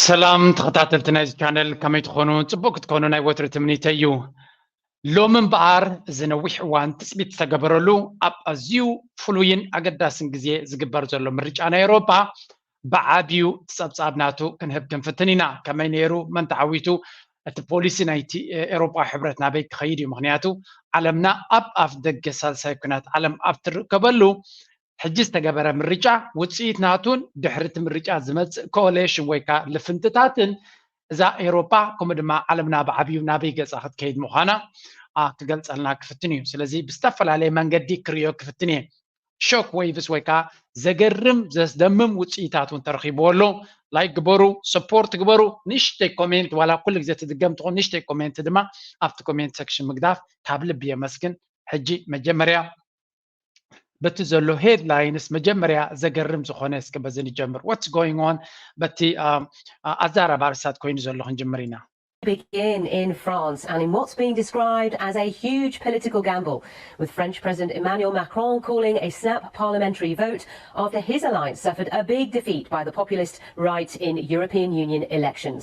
ሰላም ተኸታተልቲ ናይዚ ቻነል፣ ከመይ ትኾኑ? ጽቡቕ ክትኮኑ ናይ ወትሪ ትምኒተይ እዩ። ሎሚ እምበኣር፣ እዚ ነዊሕ እዋን ትጽቢት ዝተገበረሉ ኣብ ኣዝዩ ፍሉይን ኣገዳስን ግዜ ዝግበር ዘሎ ምርጫ ናይ ኤውሮጳ፣ ብዓብዩ ጸብጻብ ናቱ ክንህብ ክንፍትን ኢና። ከመይ ነይሩ? መን ተዓዊቱ? እቲ ፖሊሲ ናይቲ ኤውሮጳዊ ሕብረት ናበይ ክኸይድ እዩ? ምኽንያቱ፣ ዓለምና ኣብ ኣፍ ደገ ሳልሳይ ኲናት ዓለም ኣብ ትርከበሉ፣ ሕጂ ዝተገበረ ምርጫ፣ ውጽኢት ናቱን ድሕሪ እቲ ምርጫ ዝመጽእ ኮሌሽን ወይ ከኣ ልፍንትታትን፣ እዛ ኤውሮጳ ከምኡ ድማ ዓለምና ብዓብዩ ናበይ ገጻ ክትከይድ ምዃና፣ ኣ፣ ክገልጸልና ክፍትን እዩ። ስለዚ ብዝተፈላለየ መንገዲ ክርእዮ ክፍትን እየ። ሾክ ዌይቭስ ወይ ከኣ ዘገርም ዘስደምም ውጽኢታት እውን ተረኺብዎ ኣሎ። ላይክ ግበሩ፣ ሰፖርት ግበሩ፣ ንእሽተይ ኮሜንት፣ ዋላ ኩሉ ግዜ ትድገም ትኾን ንእሽተይ ኮሜንት ድማ ኣብቲ ኮሜንት ሴክሽን ምግዳፍ ካብ ልቢ የመስግን። ሕጂ መጀመርያ በቲ ዘሎ ሄድላይንስ መጀመርያ ዘገርም ዝኾነ እስከ በዚ ንጀምር። What's going on? በቲ፣ አ፣ አ፣ ኣዛራቢ ኣርእስታት ኮይኑ ዘሎ ክንጅምር ኢና። Begin in France and in what's being described as a huge political gamble, with French President Emmanuel Macron calling a snap parliamentary vote after his alliance suffered a big defeat by the populist right in European Union elections.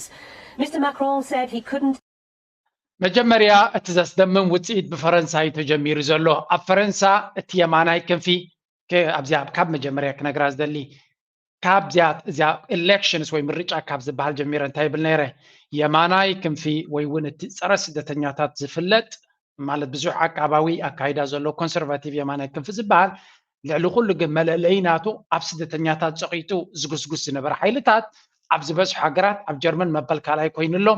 Mister Macron said he couldn't መጀመርያ እቲ ዘስደምም ውጽኢት ብፈረንሳ እዩ ተጀሚሩ ዘሎ። ኣብ ፈረንሳ እቲ የማናይ ክንፊ፣ ከ-፣ ኣብዚኣ ካብ መጀመርያ ክነግራ ዝደሊ፣ ካብዚኣ፣ እዚኣ ኤሌክሽንስ ወይ ምርጫ ካብ ዝበሃል ጀሚረ እንታይ ይብል ነይረ? የማናይ ክንፊ ወይ እውን እቲ ጸረ ስደተኛታት ዝፍለጥ፣ ማለት ብዙሕ ዓቃባዊ ኣካይዳ ዘሎ ኮንሰርቫቲቭ የማናይ ክንፊ ዝበሃል፣ ልዕሊ ኩሉ ግን መለለዪ ናቱ ኣብ ስደተኛታት ጸቒጡ ዝጉስጉስ ዝነበረ ሓይልታት ኣብ ዝበዝሑ ሃገራት፣ ኣብ ጀርመን መበል ካልኣይ ኮይኑ ኣሎ፣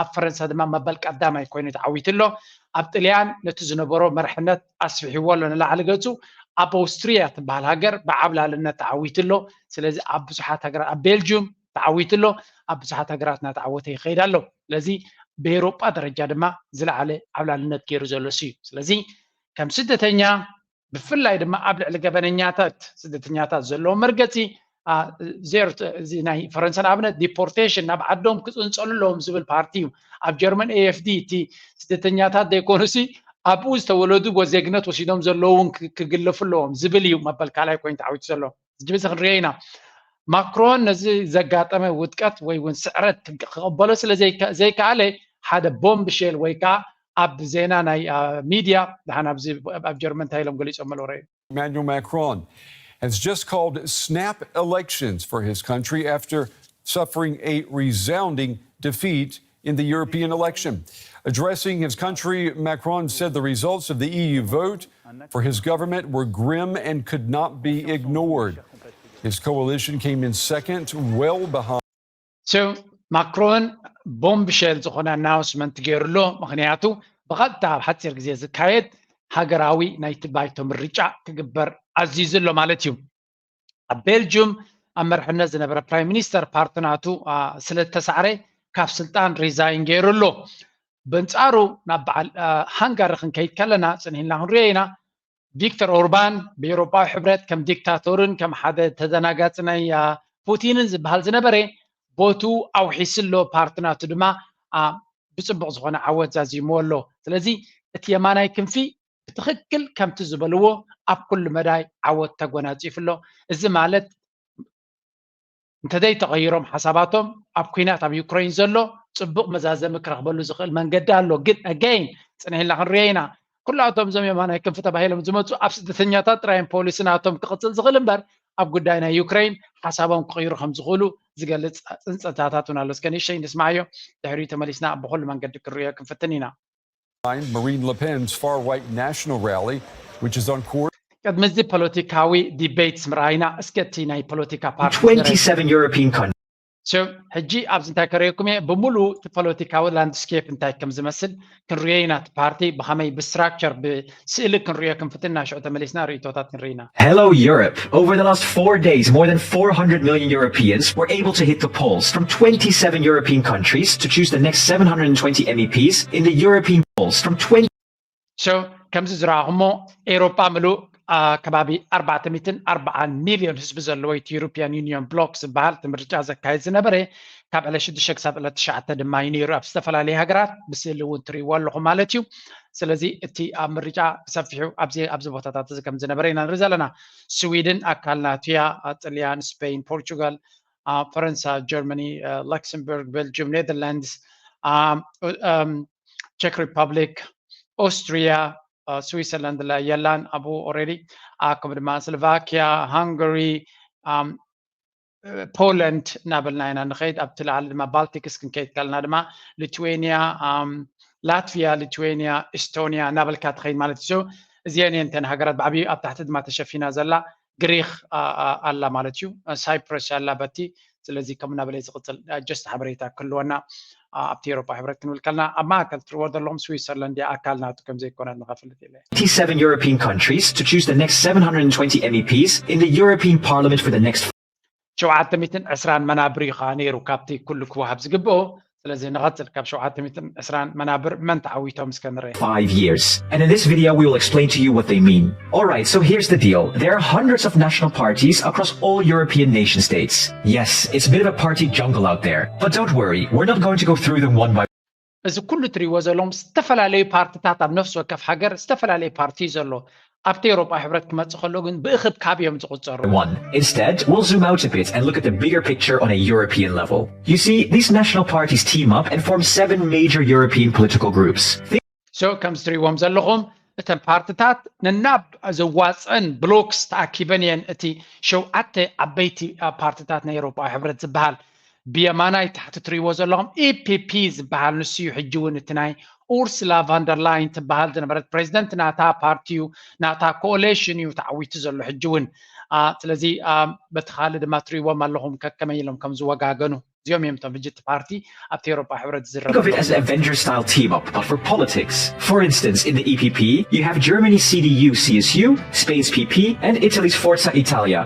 ኣብ ፈረንሳ ድማ መበል ቀዳማይ ኮይኑ ተዓዊቱ ኣሎ። ኣብ ጥልያን ነቲ ዝነበሮ መርሕነት ኣስፊሕዎ ኣሎ ንላዕሊ ገጹ። ኣብ ኣውስትርያ ትበሃል ሃገር ብዓብላልነት ተዓዊቱ ኣሎ። ስለዚ ኣብ ብዙሓት ሃገራት፣ ኣብ ቤልጅዩም ተዓዊቱ ኣሎ፣ ኣብ ብዙሓት ሃገራት እናተዓወተ ይኸይድ ኣሎ። ስለዚ ብኤውሮጳ ደረጃ ድማ ዝለዓለ ዓብላልነት ገይሩ ዘሎ እሱ እዩ። ስለዚ ከም ስደተኛ፣ ብፍላይ ድማ ኣብ ልዕሊ ገበነኛታት፣ ስደተኛታት ዘለዎ መርገጺ፣ አ፣ ዜሮ፣ እዚ ናይ ፈረንሳ ንኣብነት ዲፖርቴሽን፣ ናብ ዓዶም ክጽንጸሉ ኣለዎም ዝብል ፓርቲ እዩ። ኣብ ጀርመን ኤ ኤፍ ዲ፣ እቲ ስደተኛታት ዘይኮኑሲ ኣብኡ ዝተወለዱ ወ-፣ ዜግነት ወሲዶም ዘለዉ እውን ክ-፣ ክግለፉ ኣለዎም ዝብል እዩ መበል ካልኣይ ኮይኑ ተዓዊቱ ዘሎ። ሕጂ በዚ ክንሪኦ ኢና። ማክሮን ነዚ ዘጋጠመ ውድቀት ወይ እውን ስዕረት ክቅ-፣ ክቕበሎ ስለ ዘይከ-፣ ዘይከኣለ፣ ሓደ ቦምብሼል ወይ ከኣ ኣብ ዜና ናይ፣ አ፣ ሚድያ፣ ደሓን ኣብዚ ኣብ ጀርመን እንታይ ኢሎም ገሊጾም ኣለዉ? Emmanuel Macron has just called snap elections for his country after suffering a resounding defeat in the European election. Addressing his country, Macron said the results of the E U vote for his government were grim and could not be ignored. His coalition came in second, well behind. So ማክሮን ቦምብሸል ዝኾነ ኣናውንስመንት ገይሩ ኣሎ። ምኽንያቱ ብቐጥታ ኣብ ሓፂር ግዜ ዝካየድ ሃገራዊ ናይቲ ባይቶ ምርጫ ክግበር ኣዚዙ ኣሎ ማለት እዩ። ኣብ ቤልጅዩም ኣብ መርሕነት ዝነበረ ፕራይም ሚኒስተር ፓርቲ ናቱ፣ አ፣ ስለ ዝተሳዕረ ካብ ስልጣን ሪዛይን ገይሩ ኣሎ። በንጻሩ ናብ በዓል፣ አ፣ ሃንጋሪ ክንከይድ ከለና ጽኒሕና ክንሪኦ ኢና። ቪክተር ኦርባን ብኤውሮጳዊ ሕብረት ከም ዲክታቶርን ከም ሓደ ተደናጋጺ ናይ፣ አ፣ ፑቲንን ዝበሃል ዝነበረ ቦትኡ ኣውሒሱ ኣሎ። ፓርቲ ናቱ ድማ፣ አ፣ ብጽቡቕ ዝኾነ ዓወት ዛዚምዎ ኣሎ። ስለዚ እቲ የማናይ ክንፊ ብትኽክል ከምቲ ዝበልዎ ኣብ ኩሉ መዳይ ዓወት ተጎናጺፉ ኣሎ። እዚ ማለት እንተዘይተቐይሮም ሓሳባቶም ኣብ ኲናት ኣብ ዩክረይን ዘሎ ጽቡቕ መዛዘሚ ክረኽበሉ ዝኽእል መንገዲ ኣሎ። ግን ኣገይን ጽንሕ ኢልና ክንሪኦ ኢና። ኩላቶም እዞም የማናይ ክንፊ ተባሂሎም ዝመጹ ኣብ ስደተኛታት ጥራይ እዮም ፖሊሲ ናቶም ክቕጽል ዝኽእል እምበር ኣብ ጉዳይ ናይ ዩክረይን ሓሳቦም ክቕይሩ ከም ዝኽእሉ ዝገልጽ ጽንጸታታት እውን ኣሎ። እስከ ንእሽተይ ንስምዓዮ፣ ድሕሪኡ ተመሊስና ብኹሉ መንገዲ ክንሪኦ ክንፍትን ኢና። Marine Le Pen's far right national rally, which is on course. ቅድሚ እዚ ፖለቲካዊ ዲቤትስ ምርኣይና፣ እስከ እቲ ናይ ፖለቲካ ፓርቲ twenty-seven European countries. So፣ ሕጂ ኣብዚ እንታይ ከርእየኩም እየ፣ ብምሉእ እቲ ፖለቲካዊ ላንድስኬፕ እንታይ ከም ዝመስል ክንሪኦ ኢና። እቲ ፓርቲ ብኸመይ ብስትራክቸር፣ ብስእሊ ክንሪኦ ክንፍትን ኢና። ሽዑ ተመሊስና ርእይቶታት ክንርኢ ኢና። Hello, Europe. Over the last four days, more than four hundred million Europeans were able to hit the polls from twenty-seven European countries to choose the next seven hundred and twenty M E Ps in the European polls from twenty. So፣ ከምዚ ዝረኣኹሞ ኤውሮጳ ምሉእ፣ አ፣ ከባቢ ኣርባዕተ ሚእትን ኣርባዓን ሚልዮን ህዝቢ ዘለዎ እቲ ዩሮፒያን ዩኒዮን ብሎክ ዝበሃል እቲ ምርጫ ዘካየድ ዝነበረ ካብ ዕለት ሽዱሽተ ክሳብ ዕለት ትሽዓተ ድማ እዩ ነይሩ። ኣብ ዝተፈላለዩ ሃገራት ብስእሊ እውን ትርእይዎ ኣለኹም ማለት እዩ። ስለዚ እቲ ኣብ ምርጫ ብሰፊሑ ኣብዚ፣ ኣብዚ ቦታታት እዚ ከም ዝነበረ ኢና ንርኢ ዘለና። ስዊድን ኣካል ናቱ እያ፣ አ፣ ጥልያን፣ ስፔን፣ ፖርቹጋል፣ ፈረንሳ፣ ጀርመኒ፣ ሉክሰምበርግ፣ ቤልጅም፣ ኔደርላንድስ፣ ቸክ ሪፐብሊክ፣ ኦስትሪያ፣ ስዊዘርላንድ ላ የላን ኣብኡ ኦልሬዲ፣ ከምኡ ድማ ስሎቫኪያ፣ ሃንጋሪ፣ ፖላንድ እናበልና ኢና ንኸይድ። ኣብቲ ላዕሊ ድማ ባልቲክስ ክንከይድ ከለና ድማ ሊትዌንያ፣ ላትቪያ፣ ሊትዌንያ፣ ኢስቶንያ እናበልካ ትኸይድ ማለት እዩ። እዚአን እየን እተን ሃገራት ብዓብዩ ኣብ ታሕቲ ድማ ተሸፊና ዘላ ግሪክ ኣላ ማለት እዩ። ሳይፕረስ ኣላ በቲ። ስለዚ ከም እናበለ ዝቕፅል ጀስት ሓበሬታ ክህልወና ኣብቲ ኤሮፓ ሕብረት ክንብል ከለና ኣብ ማእከል ትርዎ ዘለኹም ስዊትዘርላንድ ኣካል ናቱ ከም ዘይኮነት ንኸፍልጥ ኢለ። twenty-seven European countries to choose the next seven hundred twenty M E Ps in the European Parliament for the next ሸውዓተ ሚእትን ዕስራን መናብር እዩ ከዓ ነይሩ ካብቲ ኩሉ ክወሃብ ዝግብኦ። ስለዚ ንቐፅል ካብ ሸውዓተ ሚእትን ዕስራን መናብር መን ተዓዊቶም እስከ ንርእ። five years. And in this video, we will explain to you what they mean. Alright, so here's the deal. There are hundreds of national parties across all European nation states. Yes, it's a bit of a party jungle out there. But don't worry, we're not going to go through them one by እዚ ኩሉ ትሪእዎ ዘለኹም ዝተፈላለዩ ፓርትታት ኣብ ነፍሲ ወከፍ ሃገር ዝተፈላለየ ፓርቲ እዩ ዘሎ። ኣብቲ ኤውሮጳ ሕብረት ክመፅእ ከሎ ግን ብእኽብካብ እዮም ዝቑፀሩ። one. Instead, we'll zoom out a bit and look at the bigger picture on a European level. You see, these national parties team up and form seven major European political groups. so ከምዚ ትሪእዎም ዘለኹም እተን ፓርትታት ነናብ ዘዋፀን ብሎክስ ተኣኪበን እየን እቲ ሸውዓተ ዓበይቲ ፓርትታት ናይ ኤውሮጳ ሕብረት ዝበሃል። ብየማናይ ታሕቲ ትሪእዎ ዘለኹም ኢፒፒ ዝበሃል ንሱ እዩ። ሕጂ እውን እቲ ናይ ኡርስላ ቫንደርላይን ትበሃል ዝነበረት ፕሬዚደንት ናታ ፓርቲ እዩ፣ ናታ ኮኦሌሽን እዩ ተዓዊቱ ዘሎ ሕጂ እውን። ስለዚ በቲ ካልእ ድማ ትሪእዎም ኣለኹም ከከመይ ኢሎም ከም ዝወጋገኑ። እዚኦም እዮም እቶም ብጅቲ ፓርቲ ኣብቲ ኤውሮጳ ሕብረት Think of it as an ዝረብሎም። Avenger style team up, but for politics. For instance, in the E P P, you have Germany's C D U C S U, Spain's P P, and Italy's Forza Italia.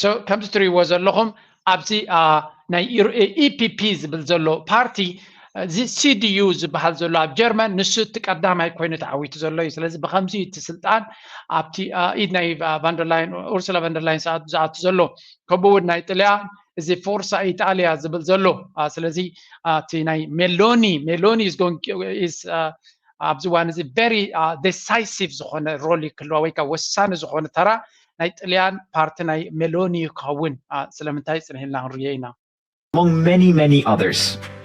so ከምዚ ትሪእዎ ዘለኹም ኣብዚ አ፣ ናይ ኢፒፒ ዝብል ዘሎ ፓርቲ እዚ ሲዲዩ ዝበሃል ዘሎ ኣብ ጀርመን ንሱ እቲ ቀዳማይ ኮይኑ ተዓዊቱ ዘሎ እዩ። ስለዚ ብከምዚ እዩ እቲ ስልጣን ኣብቲ አ፣ ኢድ ናይ አ፣ ቫንደርላይን ኡርሱላ ቫንደርላይን ዝኣቱ ዝኣቱ ዘሎ ከምኡ እውን ናይ ጥልያን እዚ ፎርሳ ኢጣልያ ዝብል ዘሎ አ፣ ስለዚ አ፣ እቲ ናይ ሜሎኒ ሜሎኒ is going is አ፣ ኣብዚ እዋን እዚ very decisive ዝኾነ ሮል ክህልዋ ወይ ከዓ ወሳኒ ዝኾነ ተራ ናይ ጥልያን ፓርቲ ናይ ሜሎኒ ክኸውን አ፣ ስለምንታይ ፅንሕ ኢልና ክንርዮ ኢና። Among many, many others.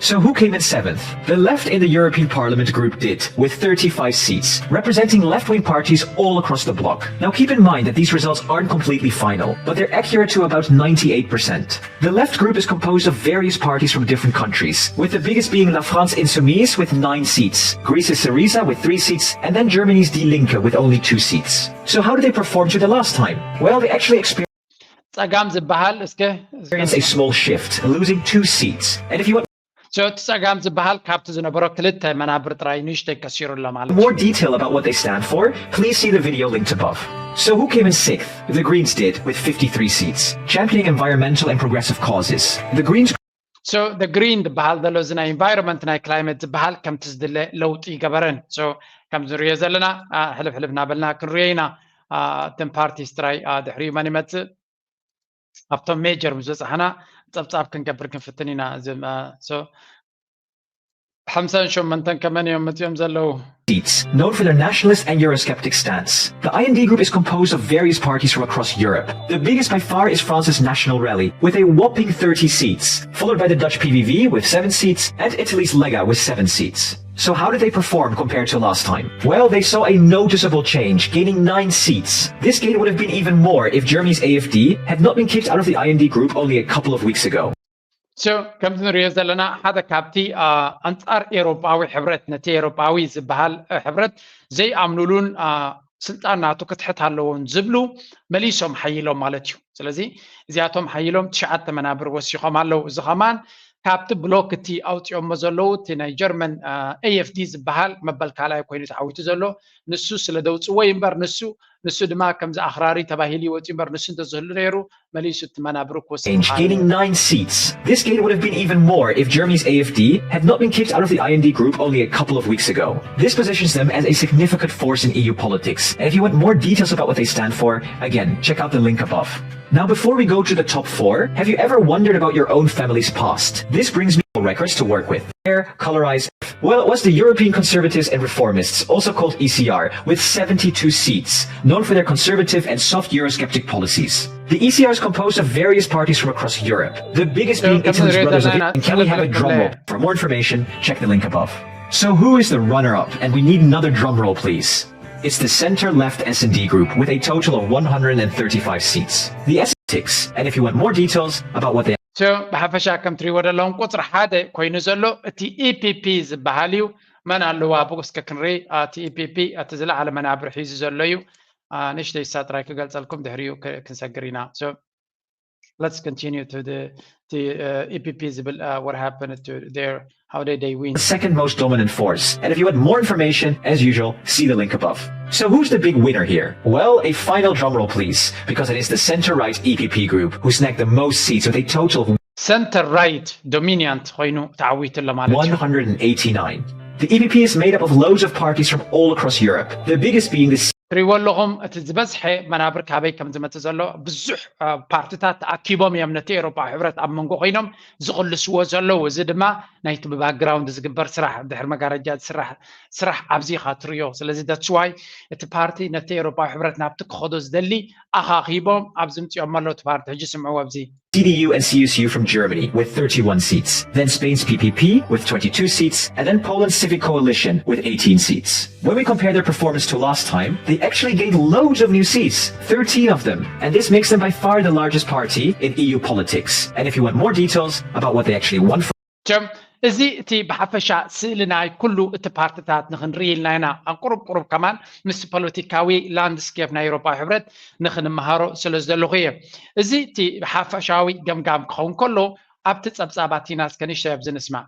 So who came in seventh? The left in the European Parliament group did, with thirty-five seats, representing left-wing parties all across the bloc. Now keep in mind that these results aren't completely final, but they're accurate to about ninety-eight percent. The left group is composed of various parties from different countries, with the biggest being La France Insoumise with nine seats, Greece's Syriza with three seats, and then Germany's Die Linke with only two seats. So how did they perform to the last time? Well, they actually experienced ፀጋም ዝበሃል እስከ a small shift, losing two seats. And if you want so እቲ ፀጋም ዝበሃል ካብቲ ዝነበሮ ክልተ መናብር ጥራይ ንእሽተይ ከሲሩ ኣሎ ማለት እዩ። more detail about what they stand for, please see the video linked above. So who came in sixth? The Greens did, with fifty-three seats, championing environmental and progressive causes. The Greens so the green ዝበሃል ዘሎ እዚ ናይ ኢንቫይሮንመንት ናይ ክላይመት ዝበሃል ከምቲ ዝድለ ለውጢ ይገበረን። so ከምዚ ንሪኦ ዘለና አ፣ ሕልፍ ሕልፍ እናበልና ክንሪኦ ኢና። አ፣ እተን ፓርቲስ ጥራይ አ፣ ድሕሪኡ መን ይመፅእ ኣብቶም ሜጀር ምስ በፃሕና ፀብፃብ ክንገብር ክንፍትን ኢና። እዚ አ፣ so ሓምሳን ሸሞንተን ከመን እዮም መፅኦም ዘለዉ። seats, known for their nationalist and Eurosceptic stance. The I N D group is composed of various parties from across Europe. The biggest by far is France's National Rally, with a whopping thirty seats, followed by the Dutch P V V with seven seats and Italy's Lega with seven seats. So how did they perform compared to last time? Well, they saw a noticeable change, gaining nine seats. This gain would have been even more if Germany's A F D had not been kicked out of the I N D group only a couple of weeks ago. so ከምዚ ንሪኦ ዘለና ሓደ ካብቲ አ፣ ኣንፃር ኤሮጳዊ ሕብረት ነቲ ኤሮጳዊ ዝበሃል አ፣ ሕብረት ዘይኣምኑሉን አ፣ ስልጣን ናቱ ክትሕት ኣለዎን ዝብሉ መሊሶም ሓይሎም ማለት እዩ። ስለዚ እዚኣቶም ሓይሎም ትሽዓተ መናብር ወሲኾም ኣለዉ። እዚ ከማን ካብቲ ብሎክ እቲ ኣውፂኦሞ ዘለዉ እቲ ናይ ጀርመን ኤኤፍዲ ዝበሃል መበል ካልኣይ ኮይኑ ተዓዊቱ ዘሎ ንሱ ስለ ደውፅዎ እዩ እምበር ንሱ ንሱ ድማ ከምዚ ኣኽራሪ ተባሂሉ ይወፅኡ እምበር ንሱ እንተዝህሉ ነይሩ መሊሱ እቲ መናብሩ ክወስድ change, gaining nine seats. This gain would have been even more if Germany's A F D had not been kicked out of the I N D group only a couple of weeks ago. This positions them as a significant force in E U politics. And if you want more details about what they stand for, again, check out the link above. Now, before we go to the top four, have you ever wondered about your own family's past? This brings me to records to work with. Hair, colorized, Well, it was the European Conservatives and Reformists, also called E C R, with seventy-two seats, known for their conservative and soft Eurosceptic policies. The E C R is composed of various parties from across Europe, the biggest being Italy's Brothers of Italy. And can we have a drum roll? For more information, check the link above. So who is the runner-up? And we need another drum roll, please. It's the center-left S and D group with a total of one hundred thirty-five seats. The S ticks, and if you want more details about what they ብሓፈሻ ከም ትሪእዎ ዘለኹም ቁፅሪ ሓደ ኮይኑ ዘሎ እቲ ኢፒፒ ዝበሃል እዩ። መን ኣለዎ ኣብኡ እስከ ክንርኢ። እቲ ኢፒፒ እቲ ዝለዓለ መናብር ሒዙ ዘሎ እዩ። ንእሽተይ እሳ ጥራይ ክገልፀልኩም ድሕሪኡ ክንሰግር ኢና። Let's continue to the, the uh, E P P ዝብል uh, what happened to their how did they win? The second most dominant force. And if you want more information, as usual, see the link above. So who's the big winner here? Well, a final drum roll, please, because it is the center-right E P P group who snagged the most seats with a total of center right dominant ኮይኑ ተዓዊቱ ኣሎ ማለት እዩ። one hundred eighty-nine. The E P P is made up of loads of parties from all across Europe, the biggest being the ትሪእዎ ኣለኹም እቲ ዝበዝሐ መናብር ካበይ ከም ዝመፅእ ዘሎ ብዙሕ ፓርትታት ተኣኪቦም እዮም ነቲ ኤውሮጳዊ ሕብረት ኣብ መንጎ ኮይኖም ዝቕልስዎ ዘለዉ። እዚ ድማ ናይቲ ብባክግራውንድ ዝግበር ስራሕ ድሕሪ መጋረጃ ዝስራሕ ስራሕ ኣብዚ ኢኻ ትሪኦ። ስለዚ that's why እቲ ፓርቲ ነቲ ኤውሮጳዊ ሕብረት ናብቲ ክኸዶ ዝደሊ ኣኻኺቦም ኣብዚ ምፅኦም ኣለዉ። እቲ ፓርቲ ሕጂ ስምዕዎ ኣብዚ C D U and C S U from Germany with thirty-one seats, then Spain's P P P with twenty-two seats, and then Poland's Civic Coalition with eighteen seats. When we compare their performance to last time, they actually gained loads of new seats, thirteen of them, and this makes them by far the largest party in E U politics. And if you want more details about what they actually won from ቸም እዚ እቲ ብሓፈሻ ስእሊ ናይ ኩሉ እቲ ፓርትታት ንክንርኢ ኢልና ኢና። ኣብ ቁሩብ ቁሩብ ከማን ምስ ፖለቲካዊ ላንድስኬፕ ናይ ኤውሮፓዊ ሕብረት ንክንመሃሮ ስለ ዝደለኹ እየ። እዚ እቲ ሓፈሻዊ ገምጋም ክኸውን ከሎ ኣብቲ ጸብጻባት ኢና እስከ ንእሽተይ ኣብዚ ንስማዕ።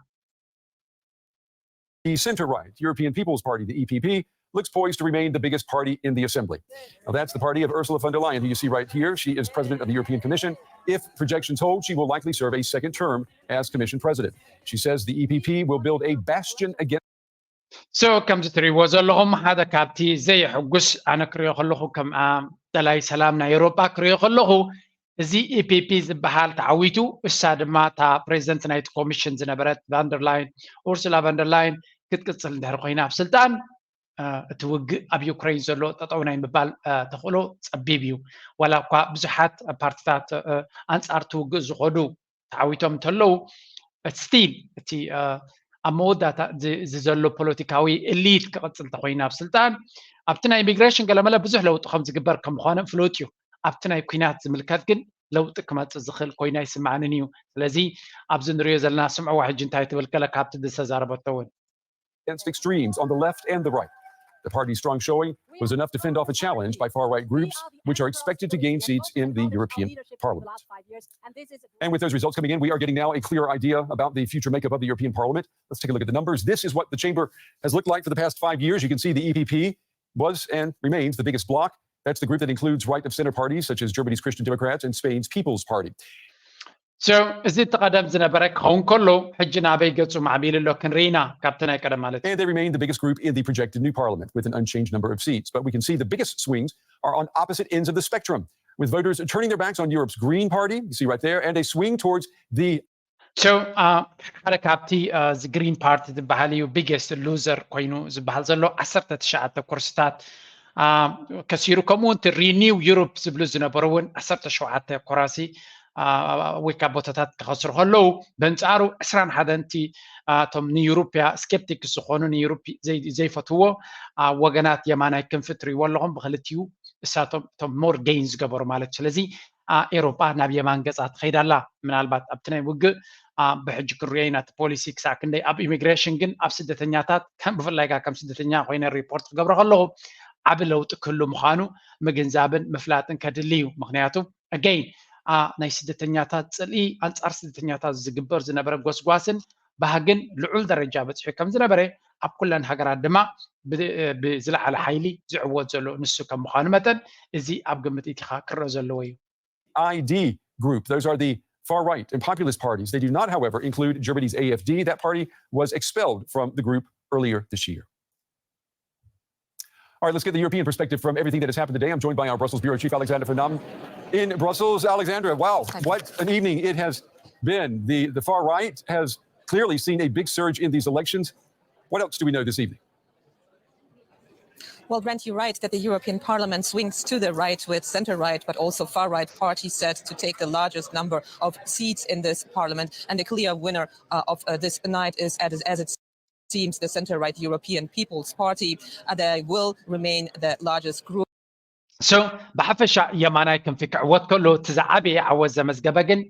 The center right European People's Party, the E P P, looks poised to remain the biggest party in the assembly. Now, that's the party of Ursula von der Leyen, who you see right here. She is president of the European Commission. If projections hold, she will likely serve a second term as Commission president. She says the E P P will build a bastion against So ከምዚ ትሪእዎ ዘለኹም ሓደ ካብቲ ዘየሕጉስ ኣነ ክሪኦ ከለኹ ከም ደላይ ሰላም ናይ ኤውሮጳ ክሪኦ ከለኹ እዚ ኢፒፒ ዝበሃል ተዓዊቱ እሳ ድማ እታ ፕሬዚደንት ናይቲ ኮሚሽን ዝነበረት ቫንደርላይን ኡርሱላ ቫንደርላይን ክትቅፅል እንድሕር ኮይና ኣብ ስልጣን እቲ ውግእ ኣብ ዩክሬን ዘሎ ጠጠው ናይ ምባል ተኽእሎ ፀቢብ እዩ። ዋላ እኳ ብዙሓት ፓርቲታት ኣንፃር እቲ ውግእ ዝኸዱ ተዓዊቶም እንተለዉ ስቲል እቲ ኣብ መወዳእታ እዚ ዘሎ ፖለቲካዊ ኤሊት ክቕፅል እንተኮይኑ ኣብ ስልጣን ኣብቲ ናይ ኢሚግሬሽን ገለመለ ብዙሕ ለውጢ ከም ዝግበር ከም ምዃኑ ፍሉጥ እዩ። ኣብቲ ናይ ኩናት ዝምልከት ግን ለውጢ ክመፅእ ዝኽእል ኮይኑ ኣይስምዓንን እዩ። ስለዚ ኣብዚ ንሪኦ ዘለና ስምዕዋ ሕጂ እንታይ ትብል ገለ ካብቲ ዝተዛረበቶ እውን against extremes on the left and the right. The party's strong showing was enough to fend off a challenge by far right groups, which are expected to gain seats in the European Parliament. And with those results coming in, we are getting now a clear idea about the future makeup of the European Parliament. Let's take a look at the numbers. This is what the chamber has looked like for the past five years. You can see the E P P was and remains the biggest bloc. That's the group that includes right of center parties such as Germany's Christian Democrats and Spain's People's Party. So እዚ እቲ ቀደም ዝነበረ ክኸውን ከሎ ሕጂ ናበይ ገፁ ማዕቢሉ ኣሎ ክንርኢ ኢና። ካብቲ ናይ ቀደም ማለት እዩ። And they remain the biggest group in the projected new parliament with an unchanged number of seats. But we can see the biggest swings are on opposite ends of the spectrum, with voters turning their backs on Europe's Green Party, you see right there, and a swing towards the So ሓደ ካብቲ እዚ ግሪን ፓርቲ ዝበሃል እዩ ቢገስት ሉዘር ኮይኑ ዝበሃል ዘሎ ዓሰርተ ትሽዓተ ኩርስታት ከሲሩ። ከምኡ እውን እቲ ሪኒው ዩሮፕ ዝብሉ ዝነበሩ እውን ዓሰርተ ሸውዓተ ኮራሲ ወይ ካብ ቦታታት ክኸስሩ ከለዉ በንፃሩ ዕስራን ሓደን እቲ እቶም ንዩሮፕያ ስኬፕቲክስ ዝኾኑ ንዩሮፕ ዘይፈትዎ ወገናት የማናይ ክንፊ ትሪእዎ ኣለኹም ብክልቲኡ እሳቶም እቶም ሞር ጌይን ዝገበሩ ማለት እዩ። ስለዚ ኤሮጳ ናብ የማን ገፃ ትኸይድ ኣላ። ምናልባት ኣብቲ ናይ ውግእ ብሕጂ ክንሪኦ ኢና እቲ ፖሊሲ ክሳዕ ክንደይ ኣብ ኢሚግሬሽን ግን ኣብ ስደተኛታት ከም ብፍላይ ከዓ ከም ስደተኛ ኮይነ ሪፖርት ክገብሮ ከለኹ ዓቢ ለውጢ ክህሉ ምዃኑ ምግንዛብን ምፍላጥን ከድሊ እዩ። ምክንያቱ ኣገይን ናይ ስደተኛታት ፅልኢ ኣንፃር ስደተኛታት ዝግበር ዝነበረ ጎስጓስን ባህግን ልዑል ደረጃ በፂሑ ከም ዝነበረ ኣብ ኩለን ሃገራት ድማ ብዝለዓለ ሓይሊ ዝዕወት ዘሎ ንሱ ከም ምዃኑ መጠን እዚ ኣብ ግምት ኢትኻ ክረአ ዘለዎ እዩ። I D group. Those are the far right and populist parties. They do not, however, include Germany's A F D. That party was expelled from the group earlier this year. All right, let's get the European perspective from everything that has happened today. I'm joined by our Brussels bureau chief, Alexander Van Namen. In Brussels, Alexander, wow, what an evening it has been. The, the far right has clearly seen a big surge in these elections. What else do we know this evening? Well, Brent, you're right that the European Parliament swings to the right with center right, but also far right parties set to take the largest number of seats in this parliament. And the clear winner uh, of uh, this night is, as, as it seems, the center right European People's Party. Uh, they will remain the largest group. So ብሓፈሻ የማናይ ክንፊ ክዕወት ከሎ እቲ ዝዓበየ ዓወት ዘመዝገበ ግን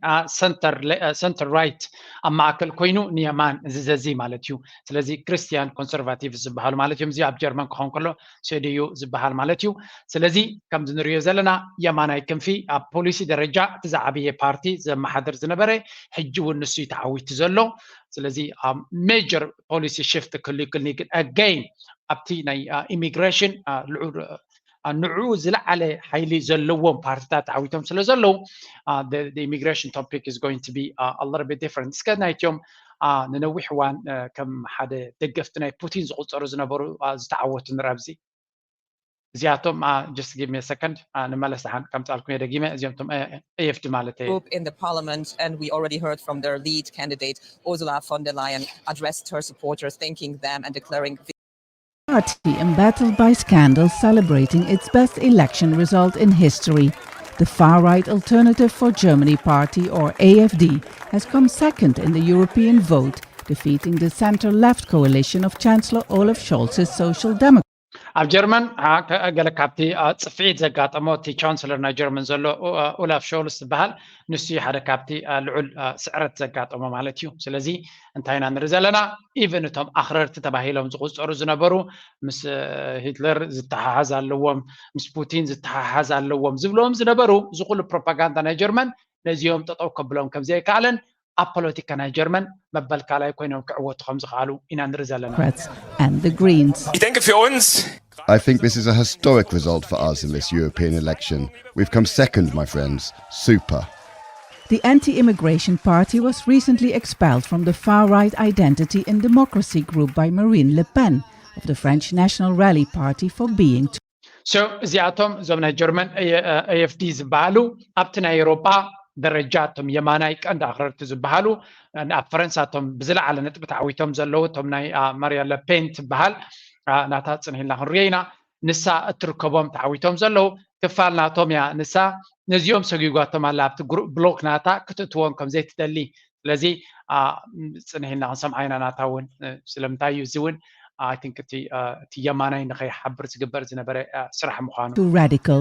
ሰንተር ራይት ኣብ ማእከል ኮይኑ ንየማን ዝዘዚ ማለት እዩ። ስለዚ ክርስቲያን ኮንሰርቫቲቭ ዝበሃሉ ማለት እዮም። እዚ ኣብ ጀርመን ክኸውን ከሎ ሴዲዩ ዝበሃል ማለት እዩ። ስለዚ ከምዚ ንሪኦ ዘለና የማናይ ክንፊ ኣብ ፖሊሲ ደረጃ እቲ ዝዓበየ ፓርቲ ዘመሓድር ዝነበረ ሕጂ እውን ንሱ እዩ ተዓዊቱ ዘሎ። ስለዚ ሜጀር ፖሊሲ ሽፍት ክህሉ ይክእል ግን ኣገይን ኣብቲ ናይ ኢሚግሬሽን ልዑል ንዕኡ ዝለዓለ ሓይሊ ዘለዎም ፓርቲታት ተዓዊቶም ስለ ዘለዉ immigration topic is going to be a little bit different። እስከ ናይትዮም ንነዊሕ እዋን ከም ሓደ ደገፍቲ ናይ ፑቲን ዝቁፀሩ ዝነበሩ ዝተዓወቱ ንርኢ ኣብዚ። እዚኣቶም just give me a second ንምመለስ ደሓን ከምፃልኩም እየ ደጊመ። እዚኦም ቶም ኤኤፍዲ ማለት እዩ። Group in the parliament, and we already heard from their lead candidate, Ursula von der Leyen, addressed her supporters, thanking them and declaring Party embattled by scandals celebrating its best election result in history. The far right Alternative for Germany party, or AFD, has come second in the European vote, defeating the center left coalition of Chancellor Olaf Scholz's Social Democrats. ኣብ ጀርመን ገለ ካብቲ ፅፍዒት ዘጋጠሞ እቲ ቻንስለር ናይ ጀርመን ዘሎ ኡላፍ ሾልስ ዝበሃል ንሱ ሓደ ካብቲ ልዑል ስዕረት ዘጋጠሞ ማለት እዩ። ስለዚ እንታይ ኢና ንርኢ ዘለና? ኢቨን እቶም ኣኽረርቲ ተባሂሎም ዝቁፀሩ ዝነበሩ ምስ ሂትለር ዝተሓሓዝ ኣለዎም፣ ምስ ፑቲን ዝተሓሓዝ ኣለዎም ዝብሎም ዝነበሩ እዚ ኩሉ ፕሮፓጋንዳ ናይ ጀርመን ነዚኦም ጠጠው ከብሎም ከምዘይከኣለን ኣብ ፖለቲካ ናይ ጀርመን መበል ካልኣይ ኮይኖም ክዕወቱ ከም ዝኽኣሉ ኢና ንርኢ ዘለና። And the Greens. Ich denke, für uns I think this is a historic result for us in this European election. We've come second, my friends. Super. The anti immigration party was recently expelled from the far right Identity and Democracy group by Marine Le Pen of the French National Rally Party for being So እዚኣቶም እዞም ናይ ጀርመን ኤኤፍዲ ዝበሃሉ ኣብቲ ናይ ኤውሮጳ ደረጃ እቶም የማናይ ቀንዲ ኣኽረርቲ ዝበሃሉ ኣብ ፈረንሳ እቶም ብዝለዓለ ነጥቢ ተዓዊቶም ዘለዉ እቶም ናይ ማርያ ለፔን ትበሃል ናታ ፅንሂልና ክንሪኦ ኢና። ንሳ እትርከቦም ተዓዊቶም ዘለዉ ክፋል ናቶም እያ። ንሳ ነዚኦም ሰጊጓቶም ኣላ ኣብቲ ብሎክ ናታ ክትእትዎም ከም ዘይትደሊ። ስለዚ ፅንሂልና ክንሰምዓ ኢና ናታ እውን ስለምንታይ እዩ እዚ እውን I think እቲ የማናይ ንኸይሓብር ዝግበር ዝነበረ ስራሕ ምዃኑ። Too radical.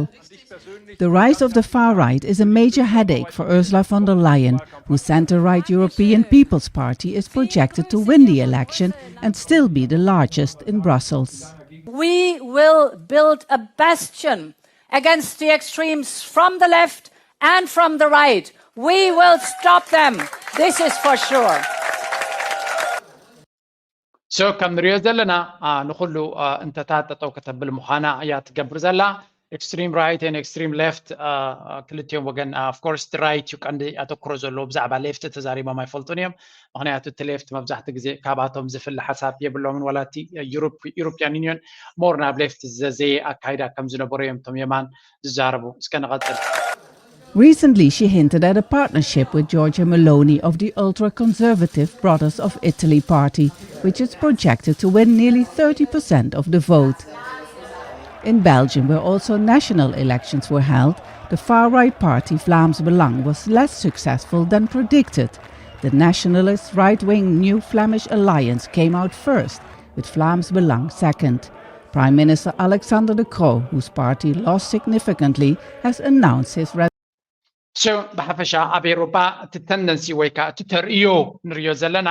The rise of the far right is a major headache for Ursula von der Leyen, whose center right European People's Party is projected to win the election and still be the largest in Brussels. We will build a bastion against the extremes from the left and from the right. We will stop them. This is for sure. So ከም ንሪኦ ዘለና ንኩሉ እንተታት ጠጠው ከተብል ምዃና እያ ትገብር ዘላ። Extreme right and extreme left ክልቲኦም ወገን of course right እዩ ቀንዲ ኣተኩሮ ዘለዎ። ብዛዕባ ሌፍት ተዛሪቦም ኣይፈልጡን እዮም። ምክንያቱ እቲ ሌፍት መብዛሕትኡ ግዜ ካብኣቶም ዝፍለ ሓሳብ የብሎምን። ዋላ እቲ European Union more ናብ ሌፍት ዝዘዘየ ኣካይዳ ከም ዝነበሩ እዮም እቶም የማን ዝዛረቡ። እስከ ንቐፅል። Recently, she hinted at a partnership with Giorgia Meloni of the ultra conservative Brothers of Italy party, which is projected to win nearly thirty percent of the vote. In Belgium, where also national elections were held, the far right party Vlaams Belang was less successful than predicted. The nationalist right wing New Flemish Alliance came out first, with Vlaams Belang second. Prime Minister Alexander De Croo, whose party lost significantly, has announced his So ብሓፈሻ ኣብ ኤውሮጳ እቲ ተንደንሲ ወይ ከዓ እቲ ተርእዮ ንሪኦ ዘለና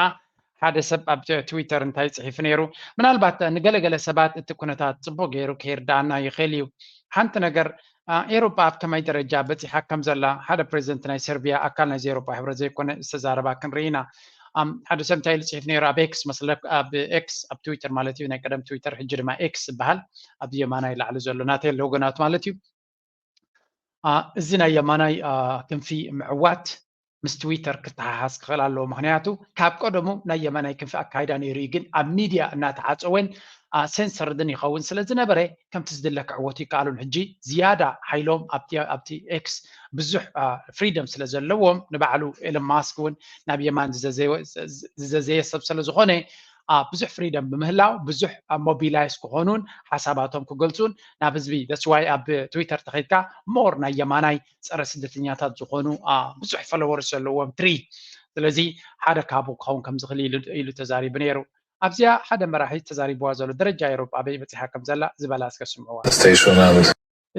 ሓደ ሰብ ኣብ ትዊተር እንታይ ፅሒፉ ነይሩ? ምናልባት ንገለገለ ሰባት እቲ ኩነታት ፅቡቅ ገይሩ ከይርዳእና ይኽእል እዩ። ሓንቲ ነገር ኤውሮጳ ኣብ ከመይ ደረጃ በፂሓ ከም ዘላ ሓደ ፕሬዚደንት ናይ ሰርቢያ ኣካል ናይዚ ኤውሮጳ ሕብረት ዘይኮነ ዝተዛረባ ክንርኢ ኢና። ሓደ ሰብ እንታይ ኢሉ ፅሒፉ ነይሩ ኣብ ኤክስ መስለ ኣብ ኤክስ ኣብ ትዊተር ማለት እዩ ናይ ቀደም ትዊተር ሕጂ ድማ ኤክስ ዝበሃል ኣብ የማናይ ላዕሊ ዘሎ ናተይ ኣለዎ ገናት ማለት እዩ። እዚ ናይ የማናይ ክንፊ ምዕዋት ምስ ትዊተር ክተሓሓዝ ክኽእል ኣለዎ። ምክንያቱ ካብ ቀደሙ ናይ የማናይ ክንፊ ኣካይዳ ነይሩ እዩ፣ ግን ኣብ ሚድያ እናተዓፀወን ሴንሰርድን ይኸውን ስለ ዝነበረ ከምቲ ዝድለ ክዕወቱ ይከኣሉን። ሕጂ ዝያዳ ሓይሎም ኣብቲ ኤክስ ብዙሕ ፍሪደም ስለ ዘለዎም ንባዕሉ ኤለን ማስክ እውን ናብ የማን ዝዘዘየ ሰብ ስለ ዝኾነ አ፣ ብዙሕ ፍሪደም ብምህላው ብዙሕ፣ አ፣ ሞቢላይዝ ክኾኑን ሓሳባቶም ክገልጹን ናብ ህዝቢ፣ that's why ኣብ ትዊተር ተኸይድካ ሞር ናይ የማናይ ጸረ ስደተኛታት ዝኾኑ፣ አ፣ ብዙሕ ፎሎወርስ ዘለዎም ትሪ። ስለዚ ሓደ ካብኡ ክኸውን ከም ዝኽእል ኢሉ፣ ኢሉ ተዛሪቡ ነይሩ። ኣብዚኣ ሓደ መራሒ ተዛሪብዋ ዘሎ ደረጃ ኤውሮጳ ኣበይ በጺሓ ከም ዘላ ዝበላ እስከ ስምዕዋ። Station and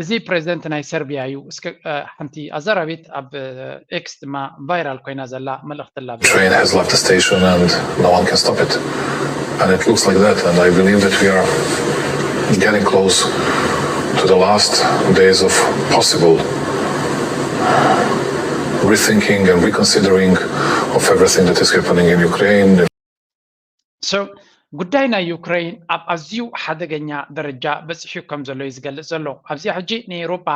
እዚ ፕሬዚደንት ናይ ሰርቢያ እዩ። እስከ፣ አ፣ ሓንቲ ኣዛራቢት ኣብ፣ አ፣ ኤክስ ድማ ቫይራል ኮይና ዘላ መልእኽቲ ኣላ። train has left the station and no one can stop it. And it looks like that. And I believe that we are getting close to the last days of possible rethinking and reconsidering of everything that is happening in Ukraine. So ጉዳይ ናይ ዩክሬን ኣብ ኣዝዩ ሓደገኛ ደረጃ በፂሑ ከም ዘሎ እዩ ዝገልፅ ዘሎ። ኣብዚኣ ሕጂ ንኤውሮጳ፣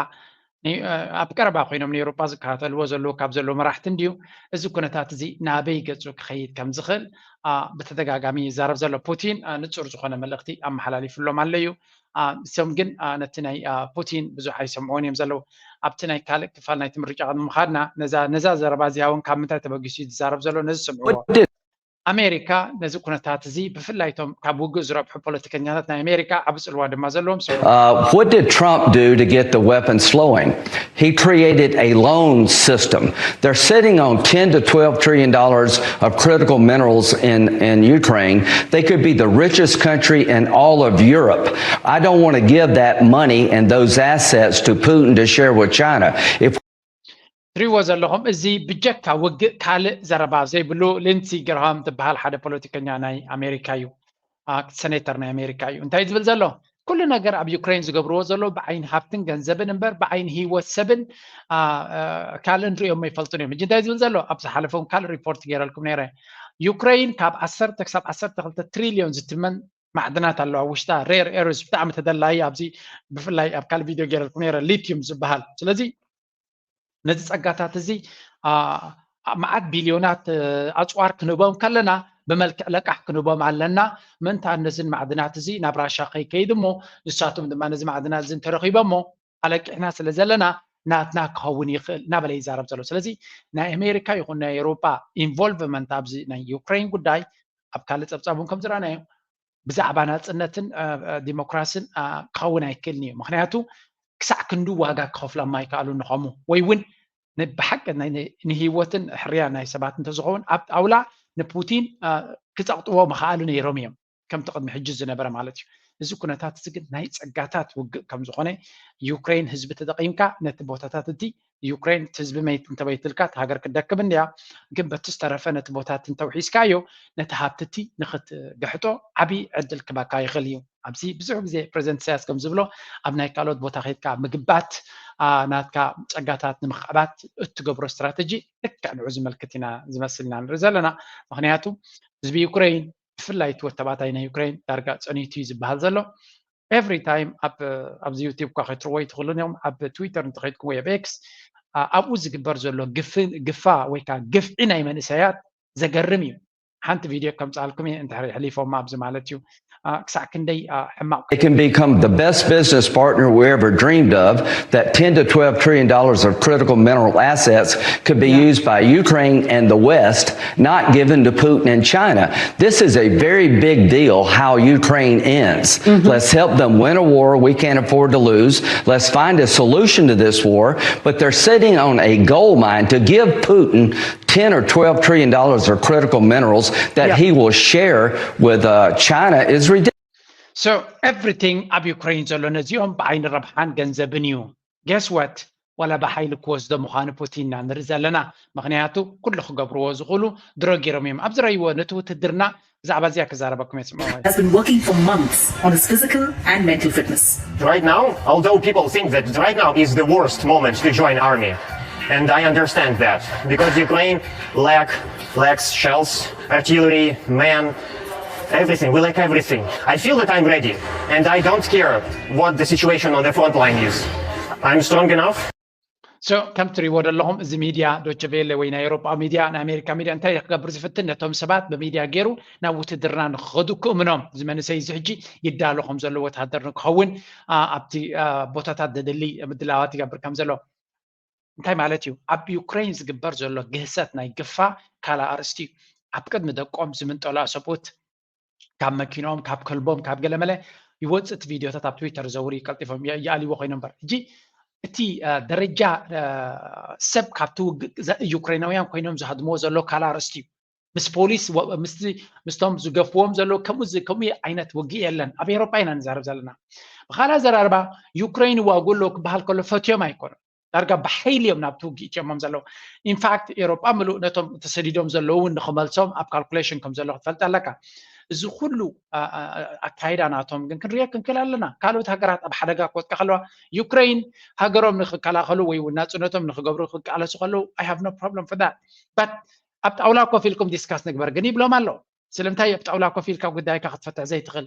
ን-፣ ኣብ ቀረባ ኮይኖም ንኤውሮጳ ዝከታተልዎ ዘለዉ ካብ ዘለዉ መራሕቲ እንድዩ፣ እዚ ኩነታት እዚ ናበይ ገፁ ክኸይድ ከም ዝኽእል፣ አ፣ ብተደጋጋሚ ይዛረብ ዘሎ። ፑቲን፣ አ፣ ንፁር ዝኾነ መልእኽቲ ኣመሓላሊፍሎም ኣሎ እዩ። አ፣ እሶም ግን፣ አ፣ ነቲ ናይ፣ አ፣ ፑቲን ብዙሕ ኣይሰምዕዎን እዮም ዘለዉ። ኣብቲ ናይ ካልእ ክፋል ናይቲ ምርጫ ቅድሚ ምኻድና ነዛ፣ ነዛ ዘረባ እዚኣ እውን ካብ ምንታይ ተበጊሱ እዩ ዝዛረብ ዘሎ? ነዚ ስምዕዎ። ኣሜሪካ ነዚ ኩነታት እዚ ብፍላይ እቶም ካብ ውግእ ዝረብሑ ፖለቲከኛታት ናይ ኣሜሪካ ዓቢ ጽልዋ ድማ ዘለዎም ሰብ። Uh, what did Trump do to get the weapons flowing? He created a loan system. They're sitting on ten to twelve trillion dollars of critical minerals in, in Ukraine. They could be the richest country in all of Europe. I don't want to give that money and those assets to Putin to share with China. If ትሪእዎ ዘለኹም እዚ ብጀካ ውግእ ካልእ ዘረባ ዘይብሉ ሊንሲ ግርሃም ዝበሃል ሓደ ፖለቲከኛ ናይ ኣሜሪካ እዩ። አ፣ ሰኔተር ናይ ኣሜሪካ እዩ። እንታይ ዝብል ዘሎ? ኩሉ ነገር ኣብ ዩክሬን ዝገብርዎ ዘሎ ብዓይኒ ሃብትን ገንዘብን እምበር ብዓይኒ ህይወት ሰብን፣ አ፣ አ፣ ካልእ ንሪኦም ኣይፈልጡን እዮም። ሕጂ እንታይ ዝብል ዘሎ? ኣብ ዝሓለፈ እውን ካልእ ሪፖርት ገይረልኩም ነይረ። ዩክሬን ካብ ዓሰርተ ክሳብ ዓሰርተ ክልተ ትሪልዮን ዝትመን ማዕድናት ኣለዋ ውሽጣ፣ ሬር ኤርዝ ብጣዕሚ ተደላዪ፣ ኣብዚ ብፍላይ ኣብ ካልእ ቪድዮ ገይረልኩም ነይረ፣ ሊትዩም ዝበሃል። ስለዚ ነዚ ጸጋታት እዚ፣ አ፣ መዓት ቢልዮናት፣ እ፣ ኣጽዋር ክንህቦም ከለና ብመልክዕ ለቃሕ ክንህቦም ኣለና። ምእንታን ነዝን ማዕድናት እዚ ናብ ራሻ ከይከይድ እሞ ንሳቶም ድማ ነዚ ማዕድናት እዚ እንተረኺቦሞ ኣለቂሕና ስለ ዘለና ናትና ክኸውን ይኽእል እናበለ ይዛረብ ዘሎ። ስለዚ ናይ ኣሜሪካ ይኹን ናይ ኤውሮጳ ኢንቮልቭመንት ኣብዚ ናይ ዩክሬን ጉዳይ ኣብ ካልእ ጸብጻብ እውን ከም ዝረኣናዮ ብዛዕባ ናጽነትን፣ እ፣ እ፣ ዲሞክራስን፣ እ፣ ክኸውን ኣይክእልን እዩ። ምኽንያቱ ክሳዕ ክንዱ ዋጋ ክኸፍሎም ኣይከኣሉን ንኸሙ ወይ እውን ን-፣ ብሓቂ ናይ-፣ ን-፣ ንህይወትን ሕርያ ናይ ሰባት እንተዝኸውን ኣብ ጣውላ ንፑቲን፣ እ፣ ክጸቕጥዎ ምኸኣሉ ነይሮም እዮም፣ ከምቲ ቅድሚ ሕጂ ዝነበረ ማለት እዩ። እዚ ኩነታት እዚ ግን ናይ ጸጋታት ውግእ ከም ዝኾነ ዩክሬን ህዝቢ ተጠቒምካ ነቲ ቦታታት እቲ ዩክሬን እቲ ህዝቢ መይት እንተበይትልካ እቲ ሃገር ክትደክም እንድያ፣ ግን በቲ ዝተረፈ ነቲ ቦታት እንተውሒስካዮ ነቲ ሃብቲ እቲ ንኽትግሕጦ ዓብዪ ዕድል ክባካ ይኽእል እዩ። ኣብዚ ብዙሕ ግዜ ፕሬዚደንት ኢሳያስ ከም ዝብሎ ኣብ ናይ ካልኦት ቦታ ከይድካ ምግባት፣ አ፣ ናትካ ጸጋታት ንምኽዕባት እትገብሮ ስትራተጂ ልክዕ ንዑ ዝመልክት ኢና ዝመስል ኢና ንርኢ ዘለና። ምኽንያቱ ህዝቢ ዩክሬን ብፍላይ እቲ ወተባታይ ናይ ዩክሬን ዳርጋ ጸኒቱ እዩ ዝበሃል ዘሎ። ኤቭሪ ታይም ኣብ፣ ኣብዚ ዩቲዩብ እኳ ከይትርዎ ይትኽእሉን እዮም፣ ኣብ ትዊተር እንተኸይድኩም ወይ ኣብ ኤክስ፣ አ፣ ኣብኡ ዝግበር ዘሎ ግፍ-፣ ግፋ ወይ ከዓ ግፍዒ ናይ መንእሰያት ዘገርም እዩ። ሓንቲ ቪድዮ ከምፅኣልኩም እየ እንድሕር የሕሊፎማ ኣብዚ ማለት እዩ። አ፣ ክሳዕ ክንደይ፣ አ፣ ሕማቕ It can become the best business partner we ever dreamed of. That ten to twelve trillion dollars of critical mineral assets could be Yeah. used by Ukraine and the West, not given to Putin and China. This is a very big deal how Ukraine ends. Let's help them win a war we can't afford to lose. Let's find a solution to this war. But they're sitting on a gold mine to give Putin ten or twelve trillion dollars of critical minerals that Yeah. he will share with uh, China is ridiculous. So everything ኣብ ዩክሬን ዘሎ ነዚኦም ብዓይኒ ረብሓን ገንዘብን እዩ። Guess what? ዋላ ብሓይሊ ክወስዶ ምዃኑ ፑቲን ኢና ንርኢ ዘለና። ምኽንያቱ ኩሉ ክገብርዎ ዝኽእሉ ድሮ ገይሮም እዮም። ኣብ ዝረእይዎ ነቲ ውትድርና ብዛዕባ እዚኣ ክዛረበኩም እየ፣ ስምዕዎ። has been working for months on his physical and mental fitness. Right now, although people think that right now is the worst moment to join army, and I understand that, because Ukraine lack, lacks shells, artillery, men, everything. We lack everything. I feel that I'm ready, and I don't care what the situation on the front line is. I'm strong enough. So ከም ትሪእዎ ዘለኹም እዚ ሚድያ ዶቸ ቬለ ወይ ናይ ኤውሮጳ ሚድያ ናይ ኣሜሪካ ሚድያ እንታይ ክገብር ዝፍትን ነቶም ሰባት ብሚድያ ገይሩ ናብ ውትድርና ንክኸዱ ክእምኖም፣ እዚ መንእሰይ እዚ ሕጂ ይዳሎ ከም ዘሎ ወታደር ንክኸውን፣ አ፣ ኣብቲ፣ አ፣ ቦታታት ዘድሊ ምድላዋት ይገብር ከም ዘሎ። እንታይ ማለት እዩ? ኣብ ዩክሬን ዝግበር ዘሎ ግህሰት ናይ ግፋ ካልእ ኣርእስቲ እዩ። ኣብ ቅድሚ ደቆም ዝምንጠሉ ኣሰብኡት ካብ መኪኖም፣ ካብ ከልቦም፣ ካብ ገለመለ ይወፅእ። እቲ ቪድዮታት ኣብ ትዊተር ዘውር ቀልጢፎም ይኣልዎ ኮይኖም እምበር፣ ሕጂ እቲ ደረጃ ሰብ ካብቲ ውግእ ዩክሬናውያን ኮይኖም ዝሃድምዎ ዘሎ ካልእ ኣርእስቲ እዩ። ምስ ፖሊስ ምስቶም ዝገፍዎም ዘለዉ ከምኡ ከምኡ ዓይነት ውግእ የለን። ኣብ ኤሮጳ ኢና ንዛረብ ዘለና። ብኻልእ ኣዘራርባ፣ ዩክሬን ይዋግኡ ኣለዉ ክበሃል ከሎ ፈትዮም ኣይኮኑን። ዳርጋ ብሓይሊ እዮም ናብቲ ውግእ እትዮሞም ዘለዉ። ኢንፋክት ኤሮጳ ምሉእ ነቶም ተሰዲዶም ዘለዉ እውን ንኽመልሶም ኣብ ካልኩሌሽን ከም ዘሎ ክትፈልጥ ኣለካ። እዚ ኩሉ ኣካይዳ ናቶም ግን ክንሪኦ ክንክእል ኣለና። ካልኦት ሃገራት ኣብ ሓደጋ ክወድቃ ከለዋ፣ ዩክሬን ሃገሮም ንኽከላኸሉ ወይ እውን ናጽነቶም ንኽገብሩ ክቃለሱ ከለዉ፣ I have no problem for that, but ኣብ ጣውላ ኮፍ ኢልኩም ዲስካስ ንግበር ግን ይብሎም ኣሎ። ስለምንታይ ኣብ ጣውላ ኮፍ ኢልካ ጉዳይካ ክትፈትሕ ዘይትኽእል?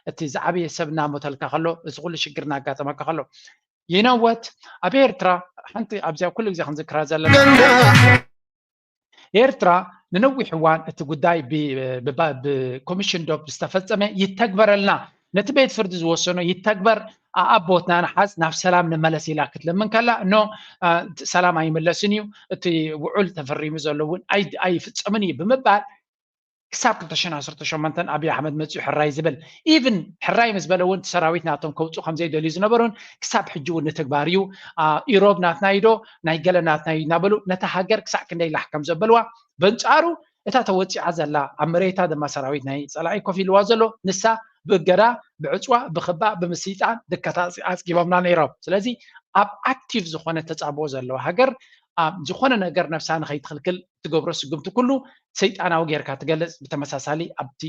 እቲ ዝዓበየ ሰብ እናሞተልካ ከሎ፣ እዚ ኩሉ ሽግር እናጋጠመካ ከሎ፣ you know what? ኣብ ኤርትራ ሓንቲ ኣብዚኣ ኩሉ ግዜ ክንዝክራ ዘለና፣ ኤርትራ ንነዊሕ እዋን እቲ ጉዳይ ብኮሚሽን ዶብ ዝተፈጸመ ይተግበረልና፣ ነቲ ቤት ፍርዲ ዝወሰኖ ይተግበር፣ ኣኣቦትና ንሓዝ፣ ናብ ሰላም ንመለስ ኢላ ክትልምን ከላ፣ ኖ፣ ሰላም ኣይምለስን እዩ፣ እቲ ውዑል ተፈሪሙ ዘሎ እውን ኣይፍጸምን እዩ ብምባል ክሳብ ክልተ ሽሕን ዓሰርተ ሸሞንተን ኣብይ ኣሕመድ መፂኡ ሕራይ ዝብል፣ ኢቭን ሕራይ ምስ በለ እውን ሰራዊት ናቶም ከውፁ ከምዘይደልዩ ዝነበሩን ክሳብ ሕጂ እውን ንትግባር እዩ። ኢሮብ ናትና እዩ ዶ ናይ ገለ ናትና እዩ እናበሉ ነታ ሃገር ክሳዕ ክንደይ ላሕ ከም ዘበልዋ፣ በንፃሩ እታ ተወፂዓ ዘላ ኣብ መሬታ ድማ ሰራዊት ናይ ፀላኢ ኮፍ ኢልዋ ዘሎ ንሳ ብእገዳ፣ ብዕፅዋ፣ ብኽባ፣ ብምስይጣን ድከታ ኣፅጊቦምና ነይሮም። ስለዚ ኣብ ኣክቲቭ ዝኾነ ተፃብኦ ዘለዋ ሃገር ዝኾነ ነገር ነብሳ ንኸይትኽልክል ትገብሮ ስጉምቲ ኩሉ ሰይጣናዊ ጌርካ ትገልጽ። ብተመሳሳሊ ኣብቲ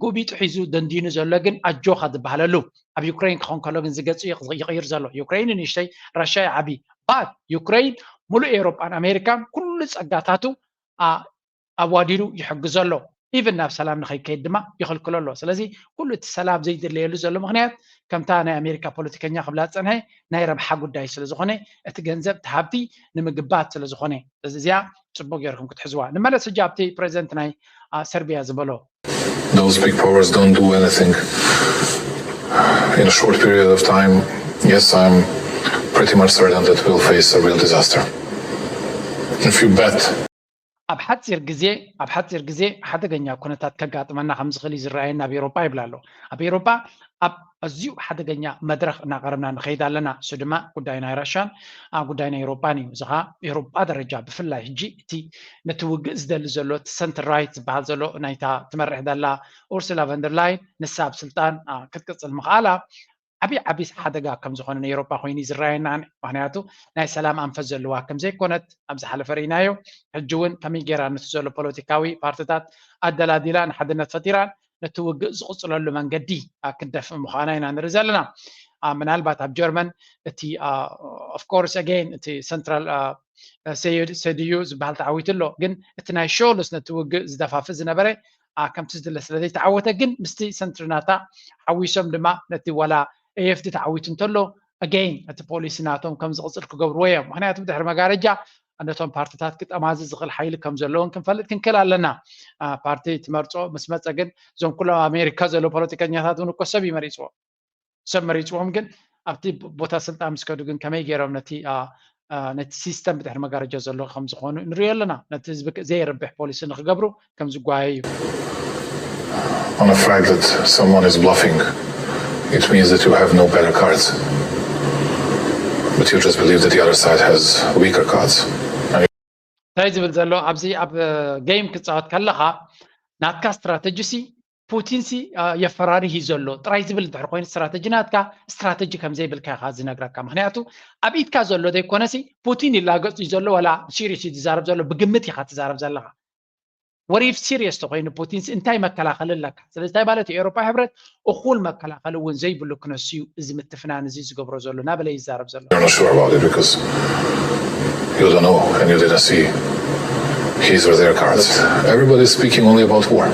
ጉቢጡ ሒዙ ደንዲኑ ዘሎ ግን ኣጆኻ ዝበሃለሉ ኣብ ዩክሬን ክኾን ከሎ ግን ዝገጹ ይቕይር ዘሎ። ዩክሬን ንእሽተይ፣ ራሽያ ዓቢ። ባት ዩክሬን ሙሉእ ኤውሮጳን ኣሜሪካን ኩሉ ጸጋታቱ ኣዋዲዱ ይሕግዞ ኣሎ። ኢቭን ናብ ሰላም ንኸይከይድ ድማ ይኽልክሎ ኣሎ። ስለዚ ኩሉ እቲ ሰላም ዘይድለየሉ ዘሎ ምኽንያት ከምታ ናይ ኣሜሪካ ፖለቲከኛ ክብላ ዝጸንሐ ናይ ረብሓ ጉዳይ ስለ ዝኾነ፣ እቲ ገንዘብ፣ እቲ ሃብቲ ንምግባት ስለ ዝኾነ፣ እዚኣ ጽቡቕ ጌርኩም ክትሕዝዋ። ንመለስ ሕጂ ኣብቲ ፕሬዚደንት ናይ ሰርቢያ ዝበሎ። Those big powers don't do anything in a short period of time. Yes, I'm pretty much certain that we'll face a real disaster. If you bet ኣብ ሓፂር ግዜ ኣብ ሓፂር ግዜ ሓደገኛ ኩነታት ከጋጥመና ከም ዝኽእል እዩ ዝረኣየና ኣብ ኤውሮጳ ይብል ኣሎ። ኣብ ኤውሮጳ ኣብ ኣዝዩ ሓደገኛ መድረኽ እናቐረብና ንኸይድ ኣለና። እሱ ድማ ጉዳይ ናይ ራሻን ጉዳይ ናይ ኤውሮጳን እዩ። እዚ ኸዓ ኤውሮጳ ደረጃ ብፍላይ ሕጂ እቲ ነቲ ውግእ ዝደሊ ዘሎ እቲ ሰንተር ራይት ዝበሃል ዘሎ ናይታ ትመርሕ ዘላ ኡርሱላ ቨንደርላይን ንሳ ኣብ ስልጣን ክትቅፅል ምኽኣላ ዓብዪ ዓብዪ ሓደጋ ከም ዝኾነ ንኤውሮጳ ኮይኑ እዩ ዝረኣየና። ምኽንያቱ ናይ ሰላም ኣንፈት ዘለዋ ከም ዘይኮነት ኣብ ዝሓለፈ ርኢናዮ። ሕጂ እውን ከመይ ጌራ ነቲ ዘሎ ፖለቲካዊ ፓርትታት ኣደላዲላ ንሓድነት ፈጢራን ነቲ ውግእ ዝቕፅለሉ መንገዲ ክትደፍእ ምዃና ኢና ንርኢ ዘለና። ምናልባት ኣብ ጀርመን እቲ ኦፍኮርስ ኣገይን እቲ ሰንትራል ሰድዩ ዝበሃል ተዓዊቱ ኣሎ፣ ግን እቲ ናይ ሾልስ ነቲ ውግእ ዝደፋፍእ ዝነበረ ከምቲ ዝድለ ስለ ዘይተዓወተ ግን ምስቲ ሰንትሪ ናታ ሓዊሶም ድማ ነቲ ዋላ ኤኤፍዲ ተዓዊቱ እንተሎ ኣገይን እቲ ፖሊሲ ናቶም ከም ዝቕፅል ክገብርዎ እዮም። ምክንያቱ ብድሕሪ መጋረጃ ነቶም ፓርትታት ክጠማዚ ዝኽእል ሓይሊ ከም ዘለውን ክንፈልጥ ክንክእል ኣለና። ፓርቲ ትመርፆ ምስ መፀ ግን እዞም ኩሎም ኣሜሪካ ዘለዉ ፖለቲከኛታት እውን እኮ ሰብ እዩ መሪፅዎ። ሰብ መሪፅዎም ግን ኣብቲ ቦታ ስልጣን ምስ ከዱ ግን ከመይ ገይሮም ነቲ ነቲ ሲስተም ብድሕሪ መጋረጃ ዘሎ ከም ዝኾኑ ንሪኦ ኣለና። ነቲ ህዝቢ ዘየርብሕ ፖሊሲ ንክገብሩ ከም ዝጓየዩ። On the fact that someone is bluffing, it means that you have no better cards. But you just believe that the other side has weaker cards. እንታይ ዝብል ዘሎ ኣብዚ ኣብ ጌም ክፃወት ከለኻ ናትካ ስትራተጂ ሲ ፑቲን ሲ የፈራርህ እዩ ዘሎ ጥራይ ዝብል እንድሕር ኮይኑ ስትራተጂ ናትካ ስትራተጂ ከም ዘይብልካ ኢኻ ዝነግረካ። ምክንያቱ ኣብ ኢድካ ዘሎ ዘይኮነ ሲ ፑቲን ይላገፅ እዩ ዘሎ ዋላ ሲሪየስ እዩ ዝዛረብ ዘሎ ብግምት ኢኻ ትዛረብ ዘለኻ። What if serious ተኮይኑ ፑቲን ሲ እንታይ መከላኸሊ ኣለካ? ስለዚ እንታይ ማለት እዩ? ኤውሮፓ ሕብረት እኹል መከላኸሊ እውን ዘይብሉ ክነሱ እዩ እዚ ምትፍናን እዚ ዝገብሮ ዘሎ እናበለ ይዛረብ ዘሎ። You're not sure about it because you don't know and you didn't see his or their cards. Everybody is speaking only about war.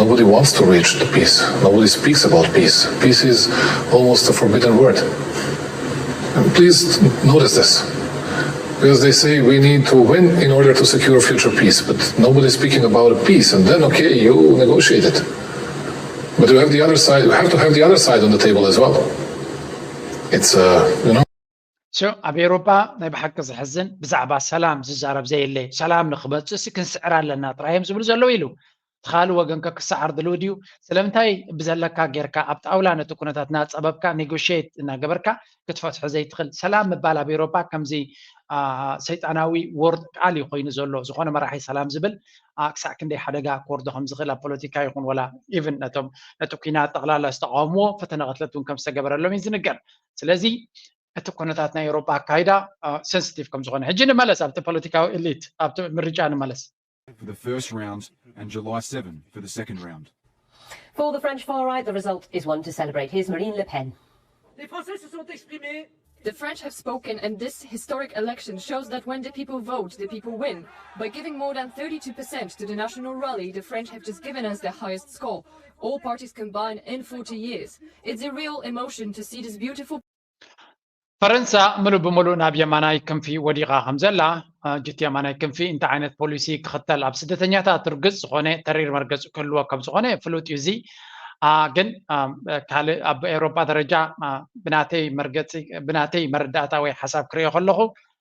Nobody wants to reach the peace. Nobody speaks about peace. Peace is almost a forbidden word. And please notice this. Because they say we need to win in order to secure future peace, but nobody's speaking about a peace, and then okay, you negotiate it. But you have the other side, you have to have the other side on the table as well. It's, uh, you know. So ኣብ ኤውሮፓ ናይ ብሓቂ ዘሕዝን ብዛዕባ ሰላም ዝዛረብ ዘየለ ሰላም ንክመፅእ ሲ ክንስዕር ኣለና ጥራይ እዮም ዝብሉ ዘለዉ ኢሉ። እቲ ካልእ ወገን ከ ክሰዓር ድልው ድዩ? ስለምንታይ ብዘለካ ጌርካ ኣብ ጣውላ ነቲ ኩነታት እናጸበብካ ኔጎሽት እናገበርካ ክትፈትሖ ዘይትኽእል? ሰላም ምባል ኣብ ኤውሮጳ ከምዚ ሰይጣናዊ ወርድ ቃል እዩ ኮይኑ ዘሎ። ዝኾነ መራሒ ሰላም ዝብል ክሳዕ ክንደይ ሓደጋ ክወርዶ ከም ዝኽእል ኣብ ፖለቲካ ይኹን ወላ ኢቭን ነቶም ነቲ ኲናት ጠቕላላ ዝተቃወምዎ ፈተነ ቅትለት እውን ከም ዝተገበረሎም እዩ ዝንገር። ስለዚ እቲ ኩነታት ናይ ኤውሮጳ ኣካይዳ ሰንስቲቭ ከም ዝኾነ ሕጂ ንመለስ ኣብቲ ፖለቲካዊ ኤሊት ኣብቲ ምርጫ ንመለስ። for the first round and July seven for the second round. For the French far right, the result is one to celebrate. Here's Marine Le Pen. Les Français se sont exprimés. The French have spoken, and this historic election shows that when the people vote, the people win. By giving more than thirty-two percent to the National Rally, the French have just given us their highest score, all parties combined, in forty years. It's a real emotion to see this beautiful ፈረንሳ ምሉእ ብምሉእ ናብ የማናይ ክንፊ ወዲቓ ከም ዘላ፣ ጅቲ የማናይ ክንፊ እንታይ ዓይነት ፖሊሲ ክኽተል ኣብ ስደተኛታት ርግጽ ዝኾነ ተሪር መርገጺ ክህልዎ ከም ዝኾነ ፍሉጥ እዩ። እዚ ግን ካልእ ኣብ ኤውሮጳ ደረጃ ብናተይ መርገጺ ብናተይ መረዳእታ ወይ ሓሳብ ክሪኦ ከለኹ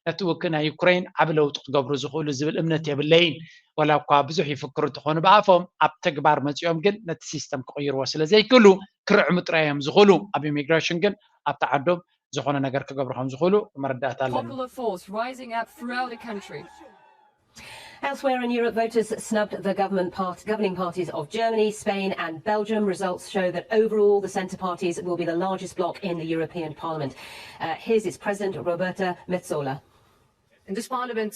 ነቲ ውግእ ናይ ዩክሬን ዓቢ ለውጢ ክገብሩ ዝኽእሉ ዝብል እምነት የብለይን። ወላ እኳ ብዙሕ ይፍክሩ እንተኾኑ ብኣፎም ኣብ ተግባር መጺኦም ግን ነቲ ሲስተም ክቕይርዎ ስለ ዘይክእሉ ክርዕሙ ጥራይ እዮም ዝኽእሉ። ኣብ ኢሚግሬሽን ግን ኣብቲ ዓዶም ዝኾነ ነገር ክገብሩ ከም ዝኽእሉ መረዳእታ ኣለኒ። popular force rising up throughout the country. Elsewhere in Europe, voters snubbed the government part, governing parties of Germany, Spain, and Belgium. Results show that overall, the centre parties will be the largest bloc in the European Parliament. Uh, here's its president, Roberta Metsola. In this parliament,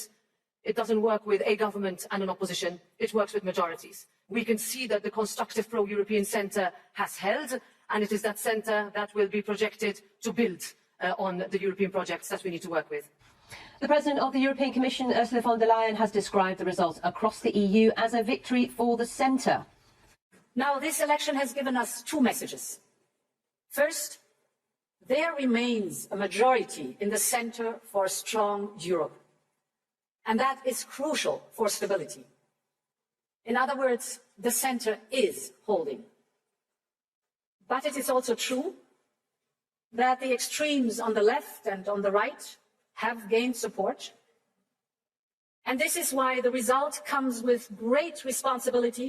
it doesn't work with a government and an opposition. It works with majorities. We can see that the constructive pro-European centre has held, and it is that centre that will be projected to build uh, on the European projects that we need to work with. The President of the European Commission, Ursula von der Leyen, has described the results across the E U as a victory for the centre. Now, this election has given us two messages. First, there remains a majority in the centre for a strong Europe, and that is crucial for stability. In other words, the centre is holding. But it is also true that the extremes on the left and on the right have gained support. And this is why the result comes with great responsibility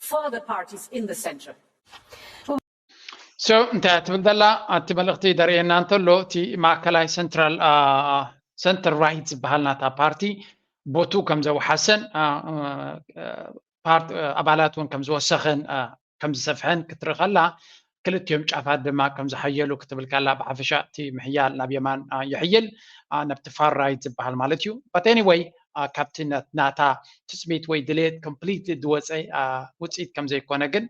for the parties in the centre. So እንታይ ትብል ዘላ ኣብቲ መልእኽቲ ደርእየና እንተሎ እቲ ማእከላይ ሰንትራል ሰንተር ራይት ዝበሃል ናታ ፓርቲ ቦቱ ከም ዘውሓሰን ኣባላት እውን ከም ዝወሰኸን ከም ዝሰፍሐን ክትርኢ ከላ ክልቲኦም ጫፋት ድማ ከም ዝሓየሉ ክትብል ከላ ብሓፈሻ እቲ ምሕያል ናብ የማን ይሕይል ናብቲ ፋር ራይት ዝበሃል ማለት እዩ። But anyway ካብቲ ናታ ትፅቢት ወይ ድሌት ኮምፕሊትሊ ዝወፀ ውፅኢት ከም ዘይኮነ ግን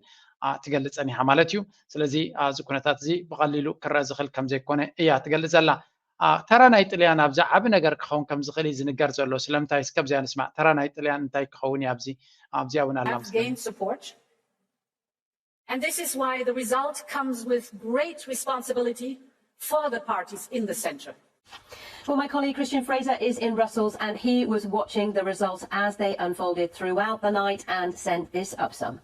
ትገልፀን ኢኻ ማለት እዩ። ስለዚ እዚ ኩነታት እዚ ብቐሊሉ ክረአ ዝኽእል ከም ዘይኮነ እያ ትገልፅ ዘላ። ተራ ናይ ጥልያን ኣብዚ ዓቢ ነገር ክኸውን ከም ዝኽእል እዩ ዝንገር ዘሎ። ስለምንታይ እስከ ኣብዚኣ ንስማዕ። ተራ ናይ ጥልያን እንታይ ክኸውን እዩ ኣብዚ ኣብዚኣ እውን ኣላ And this is why the result comes with great responsibility for the parties in the centre. Well, my colleague Christian Fraser is in Brussels and he was watching the results as they unfolded throughout the night and sent this up some.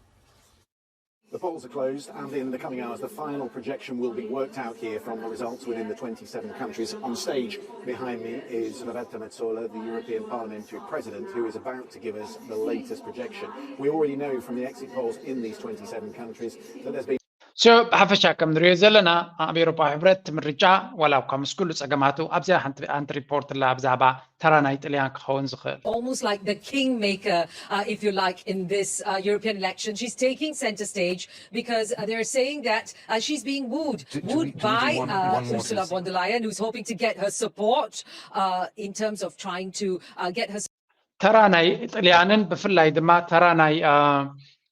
The polls are closed, and in the coming hours, the final projection will be worked out here from the results within the twenty-seven countries. On stage behind me is Roberta Metsola, the European Parliamentary President, who is about to give us the latest projection. We already know from the exit polls in these twenty-seven countries that there's been So ብሓፈሻ ከም ንሪኦ ዘለና ኣብ ኤውሮፓዊ ሕብረት ምርጫ ዋላ እኳ ምስ ኩሉ ጸገማቱ ኣብዚኣ ሓንቲ ሓንቲ ሪፖርት ኣላ ብዛዕባ ተራ ናይ ጥልያን ክኸውን ዝኽእል almost like the kingmaker, uh, if you like, in this uh, European election. She's taking center stage because uh, they're saying that uh, she's being wooed, Do- do wooed we- do we do by one- uh, one more, Ursula please? Von der Leyen, who's hoping to get her support uh, in terms of trying to uh, get her ተራ ናይ ጥልያንን ብፍላይ ድማ ተራ ናይ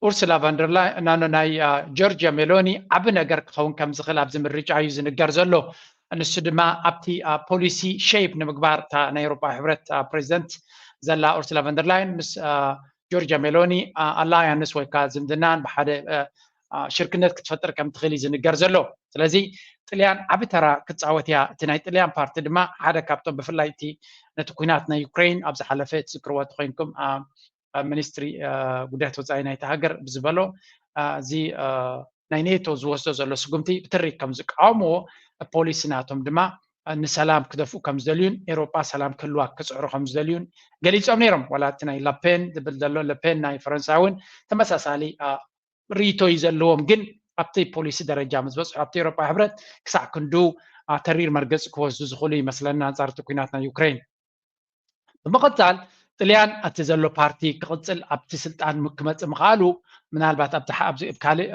ኡርሱላ ቫንደርላይ ናኖ ናይ ጆርጅያ ሜሎኒ ዓቢ ነገር ክኸውን ከም ዝኽእል ኣብዚ ምርጫ እዩ ዝንገር ዘሎ። ንሱ ድማ ኣብቲ ፖሊሲ ሼፕ ንምግባር እታ ናይ ኤውሮፓ ሕብረት ፕሬዚደንት ዘላ ኡርሱላ ቫንደርላይን ምስ ጆርጅያ ሜሎኒ ኣላያንስ ወይ ከዓ ዝምድናን ብሓደ ሽርክነት ክትፈጥር ከም ትኽእል እዩ ዝንገር ዘሎ። ስለዚ ጥልያን ዓቢ ተራ ክትፃወት እያ። እቲ ናይ ጥልያን ፓርቲ ድማ ሓደ ካብቶም ብፍላይ እቲ ነቲ ኩናት ናይ ዩክሬን ኣብ ዝሓለፈ ትዝክርዎ ተኮይንኩም ሚኒስትሪ ጉዳያት ወፃኢ ናይቲ ሃገር ብዝበሎ እዚ ናይ ኔቶ ዝወስዶ ዘሎ ስጉምቲ ብትሪ ከም ዝቃወምዎ ፖሊሲ ናቶም ድማ ንሰላም ክደፍኡ ከም ዝደልዩን ኤውሮጳ ሰላም ክህልዋ ክፅዕሩ ከም ዝደልዩን ገሊፆም ነይሮም። ዋላ እቲ ናይ ለፔን ዝብል ዘሎ ለፔን ናይ ፈረንሳ እውን ተመሳሳሊ ርእይቶ እዩ ዘለዎም። ግን ኣብቲ ፖሊሲ ደረጃ ምስ በፅሑ ኣብቲ ኤውሮጳ ሕብረት ክሳዕ ክንዱ ተሪር መርገፂ ክወስዱ ዝኽእሉ ይመስለና ኣንፃር እቲ ኩናት ናይ ዩክሬን። ብምቕፃል ጥልያን እቲ ዘሎ ፓርቲ ክቕፅል ኣብቲ ስልጣን ክመፅእ ምኽኣሉ ምናልባት ኣብቲ ካልእ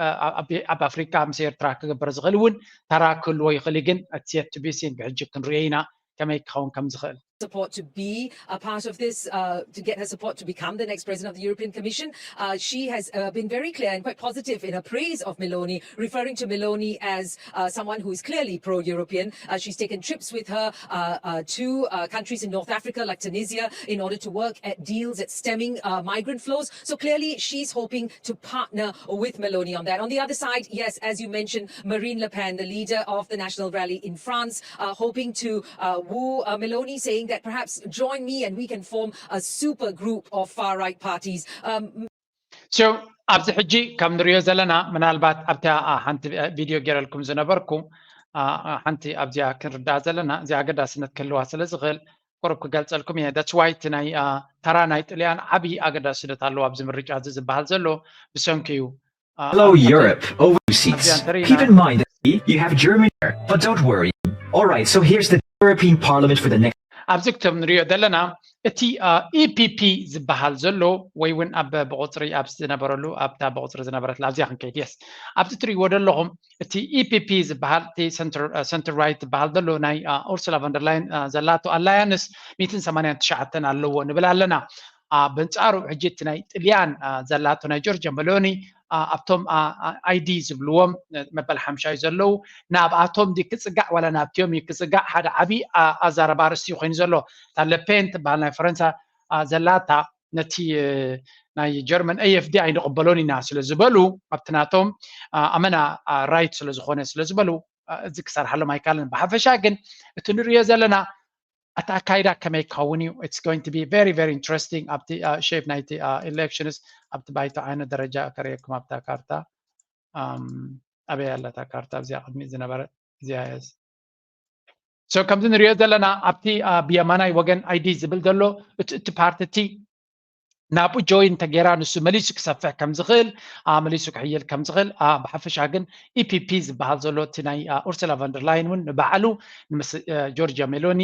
ኣብ ኣፍሪካ ምስ ኤርትራ ክገብር ዝኽእል እውን ተራ ክህልዎ ይኽእል። ግን እቲ የት ቱ ቢ ሲን ብሕጂ ክንሪኦ ኢና ከመይ ክኸውን ከም ዝኽእል። Support to be a part of this, uh, to get her support to become the next president of the European Commission. Uh, she has uh, been very clear and quite positive in her praise of Meloni, referring to Meloni as uh, someone who is clearly pro-European. Uh, she's taken trips with her uh, uh, to uh, countries in North Africa like Tunisia in order to work at deals at stemming uh, migrant flows. So clearly she's hoping to partner with Meloni on that. On the other side, yes, as you mentioned, Marine Le Pen, the leader of the National Rally in France, uh, hoping to uh, woo uh, Meloni, saying that perhaps join me and we can form a super group of far right parties. Um, so ኣብዚ ሕጂ ከም ንሪኦ ዘለና ምናልባት ኣብታ ሓንቲ ቪድዮ ገይረልኩም ዝነበርኩ ሓንቲ ኣብዚኣ ክንርዳእ ዘለና እዚኣ ኣገዳስነት ክህልዋ ስለ ዝኽእል ቁሩብ ክገልፀልኩም እየ። That's why እቲ ናይ ተራ ናይ ጥልያን ዓብዪ ኣገዳስነት ኣለዎ ኣብዚ ምርጫ እዚ ዝበሃል ዘሎ ብሰንኪ እዩ። Hello Europe, over seats. Keep in mind that you have Germany there, but don't worry. All right, so here's the European Parliament for the next. ኣብዚ ክቶም ንሪኦ ዘለና እቲ ኢፒፒ ዝበሃል ዘሎ ወይ እውን ኣብ ብቁፅሪ ኣብ ዝነበረሉ ኣብታ ብቁፅሪ ዝነበረት ኣብዚኣ ክንከይድ የስ ኣብቲ ትሪእዎ ዘለኹም እቲ ኢፒፒ ዝበሃል እቲ ሰንተር ራይት ዝበሃል ዘሎ ናይ ኡርሱላ ቨንደርላይን ዘላቶ ኣላያንስ ሚትን ሰማንያን ትሽዓተን ኣለዎ ንብል ኣለና። በንፃሩ ሕጂ እቲ ናይ ጥልያን ዘላቶ ናይ ጆርጆ መሎኒ ኣብቶም ኣይዲ ዝብልዎም መበል ሓምሻ እዩ ዘለዉ ናብኣቶም ዲ ክፅጋዕ ዋላ ናብቲኦም እዩ ክፅጋዕ ሓደ ዓብዪ ኣዛረባ ኣርእስቲ ኮይኑ ዘሎ። እታ ለፔን ትበሃል ናይ ፈረንሳ ዘላታ ነቲ ናይ ጀርመን ኤኤፍዲ ኣይንቕበሎን ኢና ስለ ዝበሉ ኣብቲ ናቶም ኣመና ራይት ስለ ዝኾነ ስለ ዝበሉ እዚ ክሰርሓሎም ኣይካልን። ብሓፈሻ ግን እቲ ንሪኦ ዘለና እቲ ኣካይዳ ከመይ ክኸውን እዩ? It's going to be very very interesting ኣብቲ ሼፕ ናይቲ elections ኣብቲ ባይቶ ዓይነት ደረጃ ከርእየኩም ኣብታ ካርታ ኣበይ ኣለታ ካርታ ኣብዚኣ ቅድሚት ዝነበረ እዚኣ so ከምዚ ንሪኦ ዘለና ኣብቲ ብየማናይ ወገን ኣይዲ ዝብል ዘሎ እቲ ፓርቲ እቲ ናብኡ ጆይን እንተገይራ ንሱ መሊሱ ክሰፍሕ ከም ዝኽእል መሊሱ ክሕይል ከም ዝኽእል ብሓፈሻ ግን ኢፒፒ ዝበሃል ዘሎ እቲ ናይ ኡርሱላ ቨንደርላይን እውን ንባዕሉ ምስ ጆርጅያ ሜሎኒ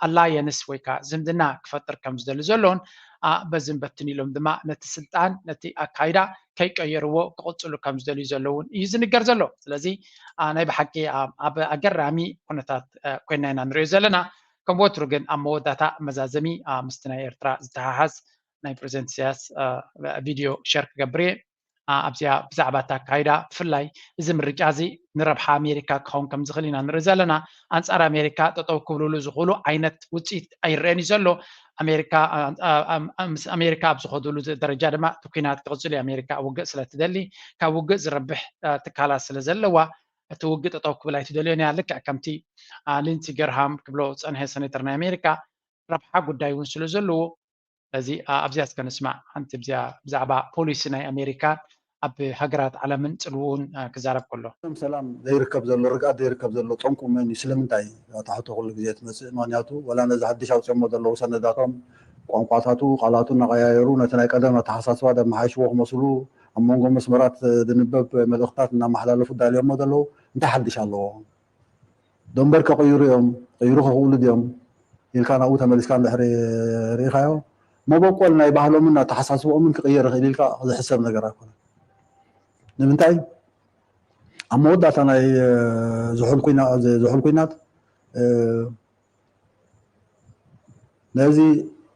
ኣላየንስ ወይ ከዓ ዝምድና ክፈጥር ከም ዝደሊ ዘሎን በዚ በትን ኢሎም ድማ ነቲ ስልጣን ነቲ ኣካይዳ ከይቀየርዎ ክቕፅሉ ከም ዝደልዩ ዘለውን እዩ ዝንገር ዘሎ። ስለዚ ናይ ብሓቂ ኣብ ኣገራሚ ኩነታት ኮይና ኢና ንሪኦ ዘለና። ከም ወትሩ ግን ኣብ መወዳእታ መዛዘሚ ምስቲ ናይ ኤርትራ ዝተሓሓዝ ናይ ፕሬዚደንት ኢሳያስ ቪድዮ ሸር ክገብር እየ። ኣብዚኣ ብዛዕባ እታ ኣካይዳ ብፍላይ እዚ ምርጫ እዚ ንረብሓ ኣሜሪካ ክኸውን ከም ዝኽእል ኢና ንርኢ ዘለና። ኣንፃር ኣሜሪካ ጠጠው ክብልሉ ዝኽእሉ ዓይነት ውፅኢት ኣይረአን እዩ ዘሎ። ኣሜሪካ ኣብ ዝኸድሉ ደረጃ ድማ እቲ ኩናት ክቕፅል እዩ። ኣሜሪካ ውግእ ስለ ትደሊ ካብ ውግእ ዝረብሕ ትካላት ስለ ዘለዋ እቲ ውግእ ጠጠው ክብል ኣይትደልዮን እያ። ልክዕ ከምቲ ሊንሲ ገርሃም ክብሎ ዝፀንሐ ሰኔተር ናይ ኣሜሪካ ረብሓ ጉዳይ እውን ስለ ዘለዎ በዚ ኣብዚኣ እስከ ንስማዕ ሓንቲ ብዛዕባ ፖሊሲ ናይ ኣሜሪካ ኣብ ሃገራት ዓለምን ፅልውኡን ክዛረብ ከሎ። ሰላም ዘይርከብ ዘሎ ርግኣት ዘይርከብ ዘሎ ጠንቁ መን እዩ? ስለምንታይ እታ ሕቶ ኩሉ ግዜ ትመፅእ? ምክንያቱ ወላ ነዚ ሓድሽ ኣውፅኦሞ ዘለዉ ሰነዳቶም ቋንቋታቱ ቃላቱ እናቀያየሩ ነቲ ናይ ቀደም ኣተሓሳስባ ደመሓይሽዎ ክመስሉ ኣብ መንጎ መስመራት ዝንበብ መልእኽታት እናመሓላለፉ ዳልዮሞ ዘለዉ እንታይ ሓድሽ ኣለዎ? ደንበር ከቕይሩ እዮም ቅይሩ ከኽእሉ ድዮም ኢልካ ናብኡ ተመሊስካ እንድሕሪ ርኢኻዮ መበቆል ናይ ባህሎምን ኣተሓሳስብኦምን ክቕየር ይኽእል ኢልካ ዝሕሰብ ነገር ኣይኮነን። ንምንታይ ኣብ መወዳእታ ናይ ዝሑል ኩናት ነዚ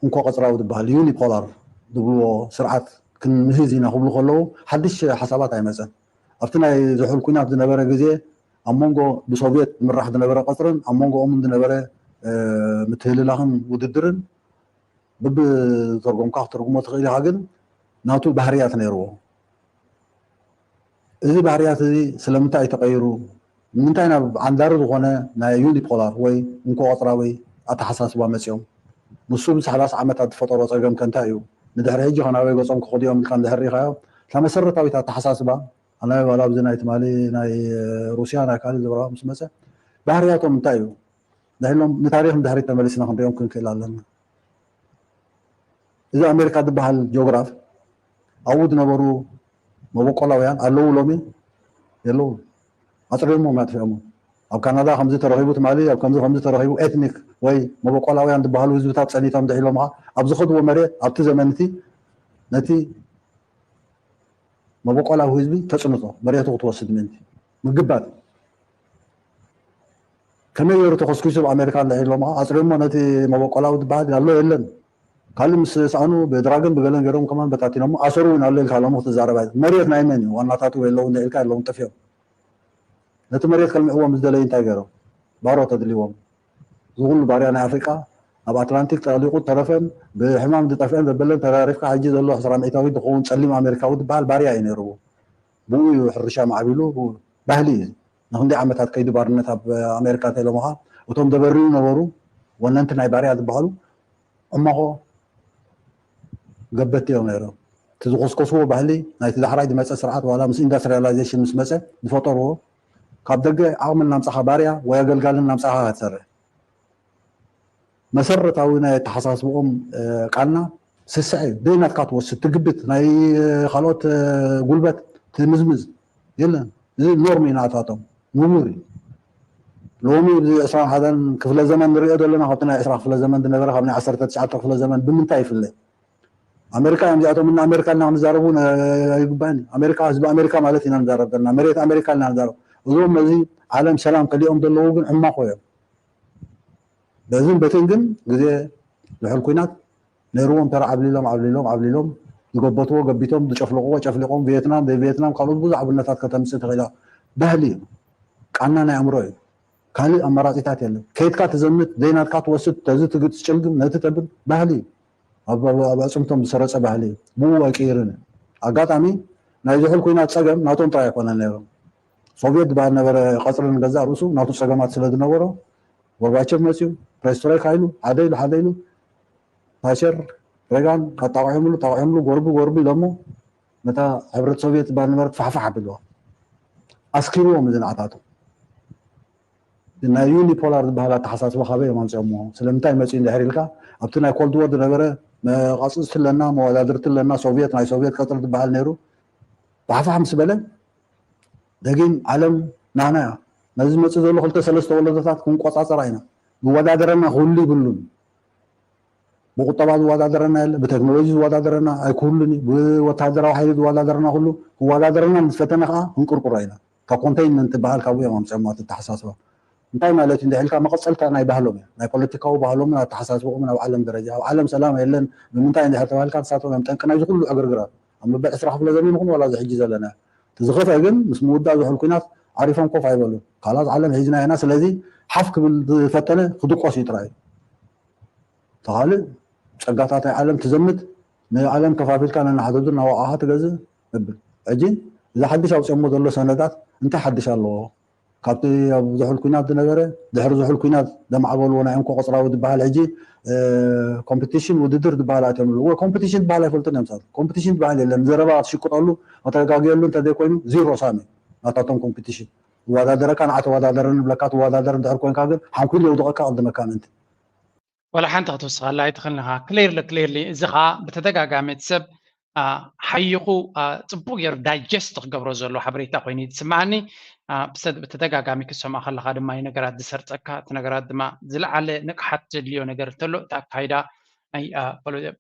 እንኮ ቀፅራዊ ዝበሃል ዩኒፖላር ዝብልዎ ስርዓት ክንምህዝ ኢና ክብሉ ከለዉ ሓድሽ ሓሳባት ኣይመፀን። ኣብቲ ናይ ዝሑል ኩናት ዝነበረ ግዜ ኣብ መንጎ ብሶቭየት ዝምራሕ ዝነበረ ቀፅርን ኣብ መንጎኦምን ዝነበረ ምትህልላኽን ውድድርን ብብዝተርጎምካ ክትርጉሞ ትኽእል ኢኻ። ግን ናቱ ባህርያት ነይርዎ። እዚ ባህርያት እዚ ስለምንታይ እዩ ተቐይሩ? ንምንታይ ናብ ዓንዳሪ ዝኾነ ናይ ዩኒፖላር ወይ እንኮ ቀፅራዊ ኣተሓሳስባ መፂኦም? ንሱ ብሰላሳ ዓመታት ዝፈጠሮ ፀገም ከ እንታይ እዩ? ንድሕሪ ሕጂ ከ ናበይ ገፆም ክኸዱ እዮም ኢልካ እንድሕር ርኢኻዮ? እታ መሰረታዊት ኣተሓሳስባ ኣናበይ ባላ ኣብዚ ናይ ትማሊ ናይ ሩስያ ናይ ካልእ ዘበራዊ ምስ መፀ ባህርያቶም እንታይ እዩ? ንሕሎም ንታሪኽ ንድሕሪት ተመሊስና ክንሪኦም ክንክእል ኣለና። እዚ ኣሜሪካ ዝበሃል ጂኦግራፍ ኣብኡ ዝነበሩ መበቆላውያን ኣለዉ፣ ሎሚ የለዉ። ኣፅሪሞም ኣጥፊኦሞ። ኣብ ካናዳ ከምዚ ተረኺቡ ትማሊ ኣብ ከምዚ ከምዚ ተረኺቡ ኤትኒክ ወይ መበቆላውያን ዝበሃሉ ህዝብታት ፀኒቶም ድሒሎም ዓ ኣብ ዝኸድዎ መሬት ኣብቲ ዘመንቲ ነቲ መበቆላዊ ህዝቢ ተፅንቶ መሬቱ ክትወስድ ምእንቲ ምግባት ከመይ ገይሩ ተኸስኪሱ ኣብ ኣሜሪካ እንድሕር ኢሎምኻ ኣፅሪሞ ነቲ መበቆላዊ ዝበሃል ኣሎ የለን ካልእ ምስ ሰኣኑ ብድራግን ብገለን ገይሮም ከማን በታቲኖሞ ኣሰሩ እውን ኣሎ ኢልካ ሎሚ ክትዛረብ ኣይት መሬት ናይ መን እዩ ዋናታቱ የለውን ኢልካ የለውን ጠፊኦም ነቲ መሬት ከልምዕዎም ዝደለዩ እንታይ ገይሮም ባሮ ተድልዎም ዝኹሉ ባርያ ናይ ኣፍሪቃ ኣብ ኣትላንቲክ ጠሊቁ ተረፈን ብሕማም ዝጠፍአን ዘበለን ተራሪፍካ ሕጂ ዘሎ ዕስራ ሚእታዊት ዝኸውን ጸሊም ኣሜሪካዊ ዝበሃል ባርያ እዩ ነይርዎ ብኡ እዩ ሕርሻ ማዕቢሉ ብኡ ባህሊ እዩ ንክንደይ ዓመታት ከይዱ ባርነት ኣብ ኣሜሪካ እንተኢሎምኻ እቶም ደበርዩ ነበሩ ወነንቲ ናይ ባርያ ዝበሃሉ ዕማኾ ገበቲ እዮም ነይሮም እቲ ዝኮስኮስዎ ባህሊ ናይቲ ዳሕራይ ዝመፀ ስርዓት ዋላ ምስ ኢንዳስትሪያላይዜሽን ምስ መፀ ዝፈጠርዎ ካብ ደገ ዓቕሚ እናምፃኻ ባርያ ወይ ኣገልጋሊ እናምፃኻ ክትሰርሕ መሰረታዊ ናይ ኣተሓሳስብኦም ቃልና ስስዐ እዩ ደይ ናትካ ትወስድ ትግብት ናይ ካልኦት ጉልበት ትምዝምዝ የለን እዚ ኖርም እዩ ናታቶም ንቡር እዩ ሎሚ እዚ ዕስራን ሓደን ክፍለ ዘመን ንሪኦ ዘለና ካብቲ ናይ ዕስራ ክፍለ ዘመን ዝነበረ ካብ ናይ ዓሰርተ ትሽዓተ ክፍለ ዘመን ብምንታይ ይፍለ ኣሜሪካ እዮም እዚኣቶም እና ኣሜሪካ እና ክንዛረቡ ኣይግባእን ኣሜሪካ ህዝቢ ኣሜሪካ ማለት ኢና ንዛረብ ዘለና መሬት ኣሜሪካ ኢና ንዛረብ እዞም ነዚ ዓለም ሰላም ከሊኦም ዘለዉ ግን ዕማኾ እዮም በዝን በትን ግን ግዜ ልሑል ኩናት ነይርዎም ተራ ዓብሊሎም ዓብሊሎም ዓብሊሎም ዝገበትዎ ገቢቶም ዝጨፍለቅዎ ጨፍሊቆም ቪየትናም ዘይቪየትናም ካልኦት ብዙሕ ኣብነታት ከተምፅእ ትኽእላ ባህሊ እዩ ቃና ናይ ኣእምሮ እዩ ካልእ ኣማራፂታት የለን ከይድካ ትዘምት ዘይናትካ ትወስድ ተዚ ትግፅጭልግም ነቲ ተብል ባህሊ እዩ ኣብ ኣፅምቶም ዝሰረፀ ባህሊ እዩ ብኡ ኣይቅይርን እዩ ኣጋጣሚ ናይ ዝሑል ኩናት ፀገም ናቶም ጥራይ ኣይኮነን ነይሮም ሶቪየት ዝበሃል ነበረ ቀፅሪ ንገዛእ ርእሱ ናቱ ፀገማት ስለ ዝነበሮ ጎርባቸቭ መፅዩ ፕሬስትሮይካ ኢሉ ሓደ ኢሉ ሓደ ኢሉ ታቸር ሬጋን ኣጣቂዖምሉ ኣጣቂዖምሉ ጎርቢ ጎርቢ ኢሎሞ ነታ ሕብረት ሶቪየት ዝበሃል ነበረት ፋሕፋሕ ኣቢልዋ ኣስኪርዎም እዚ ንዓታቱ ናይ ዩኒፖላር ዝበሃል ኣተሓሳስባ ካበይ እዮም ኣምፅኦሞ ስለምንታይ መፅኡ እንድሕር ኢልካ ኣብቲ ናይ ኮልድ ወር ዝነበረ መቃፅፅቲ ኣለና መወዳድርቲ ኣለና ሶቪየት ናይ ሶቪየት ቀፅሪ ዝበሃል ነይሩ ፋሕፋሕ ምስ በለ ደጊም ዓለም ናህና እያ ነዚ ዝመፅእ ዘሎ ክልተ ሰለስተ ወለዶታት ክንቆፃፀራ ኢና ዝወዳደረና ክህሉ ይብሉን ብቁጠባ ዝወዳደረና የለ ብቴክኖሎጂ ዝወዳደረና ኣይክህሉን እዩ ብወታደራዊ ሓይሊ ዝወዳደረና ኩሉ ክወዳደረና ምስ ፈተነ ከዓ ክንቅርቁሮ ኢና ካብ ኮንቴይንመንት ትበሃል ካብኡ እዮም ኣምፅኦማ እቲ ኣተሓሳስባ እንታይ ማለት እዩ እንድሕር ኢልካ መቐፀልታ ናይ ባህሎም እዩ ናይ ፖለቲካዊ ባህሎምን ኣተሓሳስብኦምን ኣብ ዓለም ደረጃ ኣብ ዓለም ሰላም የለን ብምንታይ እንድሕር ተባሂልካ ንሳቶም እዮም ጠንቂ ናይዚ ኩሉ ዕግርግራት ኣብ መበል ዕስራ ክፍለ ዘመን ይኹን ዋላ እዚ ሕጂ ዘለና እቲ ዝኸፍአ ግን ምስ ምውዳእ ዝሑል ኩናት ዓሪፎም ኮፍ ኣይበሉን ካልኣት ዓለም ሒዝና ኢና ስለዚ ሓፍ ክብል ዝፈተነ ክድቆስ እዩ ጥራይ ተኻልእ ጸጋታት ናይ ዓለም ትዘምት ንዓለም ከፋፊልካ ነናሓተቱ እናወቃኻ ትገዝእ እብል ሕጂ እዚ ሓድሽ ኣውፅኦሞ ዘሎ ሰነዳት እንታይ ሓድሽ ኣለዎ ካብቲ ኣብ ዝሑል ኩናት ዝነበረ ድሕሪ ዝሑል ኩናት ዘማዕበልዎ ናይ እንኮ ቆፅራዊ ዝበሃል ሕጂ ኮምፒቲሽን ውድድር ዝበሃል ኣትዮም ኣለዎ ኮምፒቲሽን ዝበሃል ኣይፈልጥን እዮም ሳት ኮምፒቲሽን ዝበሃል የለን ዘረባ ትሽቅጠሉ መተጋግየሉ እንተዘይኮይኑ ዚሮ ሳሚ ናታቶም ኮምፒቲሽን ይወዳደረካ ንዓ ተወዳደረኒ ብለካ ትወዳደር እንድሕር ኮንካ ግን ሓንኩል የውድቐካ ቅድመካ ምእንቲ ወላ ሓንቲ ክትውስኸላ ኣይትኽእልን ኢኻ ክሌርሊ ክሌርሊ እዚ ኸዓ ብተደጋጋሚ እቲ ሰብ ሓይኹ ፅቡቅ ገይሩ ዳይጀስት ክገብሮ ዘሎ ሓበሬታ ኮይኑ እዩ ዝስምዓኒ ብተደጋጋሚ ክትሰምዖ ከለኻ ድማ እዩ ነገራት ዝሰርፀካ እቲ ነገራት ድማ ዝለዓለ ንቕሓት ዘድልዮ ነገር እንተሎ እቲ ኣካይዳ ናይ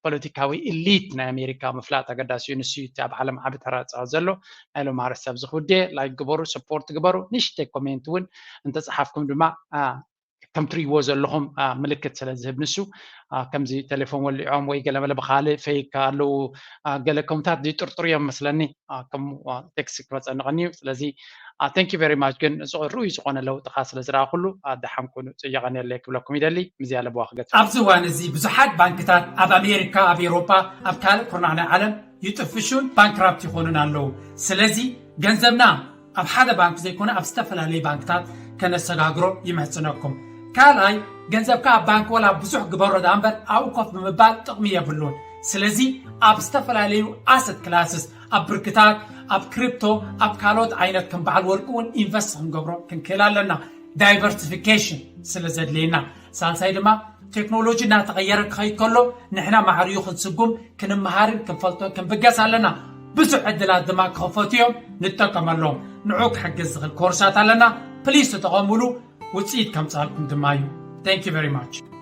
ፖለቲካዊ ኢሊት ናይ ኣሜሪካ ምፍላጥ ኣገዳሲ እዩ ንሱ እቲ ኣብ ዓለም ዓቢ ተራ ዝፃወት ዘሎ ናይ ሎም ኣርስቲ ኣብዚ ክውድየ ላይክ ግበሩ ሰፖርት ግበሩ ንሽተይ ኮሜንት እውን እንተፀሓፍኩም ድማ ከም ትርእይዎ ዘለኹም ምልክት ስለ ዝህብ ንሱ ከምዚ ቴሌፎን ወሊዖም ወይ ገለመለ ብካልእ ፌክ ኣለዉ ገለ ከምታት ዝጥርጥሩ እዮም መስለኒ ከም ቴክስት ክመፀኒ ቀንዩ ስለዚ thank you very much ግን ርኡይ ዝኾነ ለውጥኻ ስለ ዝረኣኹሉ ደሓን ኩኑ የቐንየለይ ክብለኩም ይደሊ ምዝያ ለበዋ ክገት ኣብዚ እዋን እዚ ብዙሓት ባንክታት ኣብ ኣሜሪካ ኣብ ኤሮጳ ኣብ ካልእ ኩርናዕ ናይ ዓለም ይጥፍሹን ባንክራፕት ይኾኑን ኣለዉ ስለዚ ገንዘብና ኣብ ሓደ ባንክ ዘይኮነ ኣብ ዝተፈላለዩ ባንክታት ከነሰጋግሮ ይምሕፅነኩም። ካልኣይ ገንዘብካ ኣብ ባንክ ወላ ብዙሕ ግበሮ ደኣ እምበር ኣብኡ ኮፍ ብምባል ጥቕሚ የብሉን። ስለዚ ኣብ ዝተፈላለዩ ኣሰት ክላስስ ኣብ ብርክታት፣ ኣብ ክሪፕቶ፣ ኣብ ካልኦት ዓይነት ከም በዓል ወርቂ እውን ኢንቨስት ክንገብሮ ክንክእል ኣለና። diversification ስለ ዘድልየና። ሳልሳይ ድማ ቴክኖሎጂ እናተቐየረ ክኸይድ ከሎ ንሕና ማዕሪኡ ክንስጉም ክንመሃርን ክንፈልጦ ክንብገስ ኣለና። ብዙሕ ዕድላት ድማ ክኸፈቱ እዮም፣ ንጠቀመሎም። ንዑ ክሕግዝ ዝኽእል ኮርሳት ኣለና። ፕሊስ ተጠቐሙሉ፣ ውፅኢት ከምፃልኩም ድማ እዩ። Thank you very much።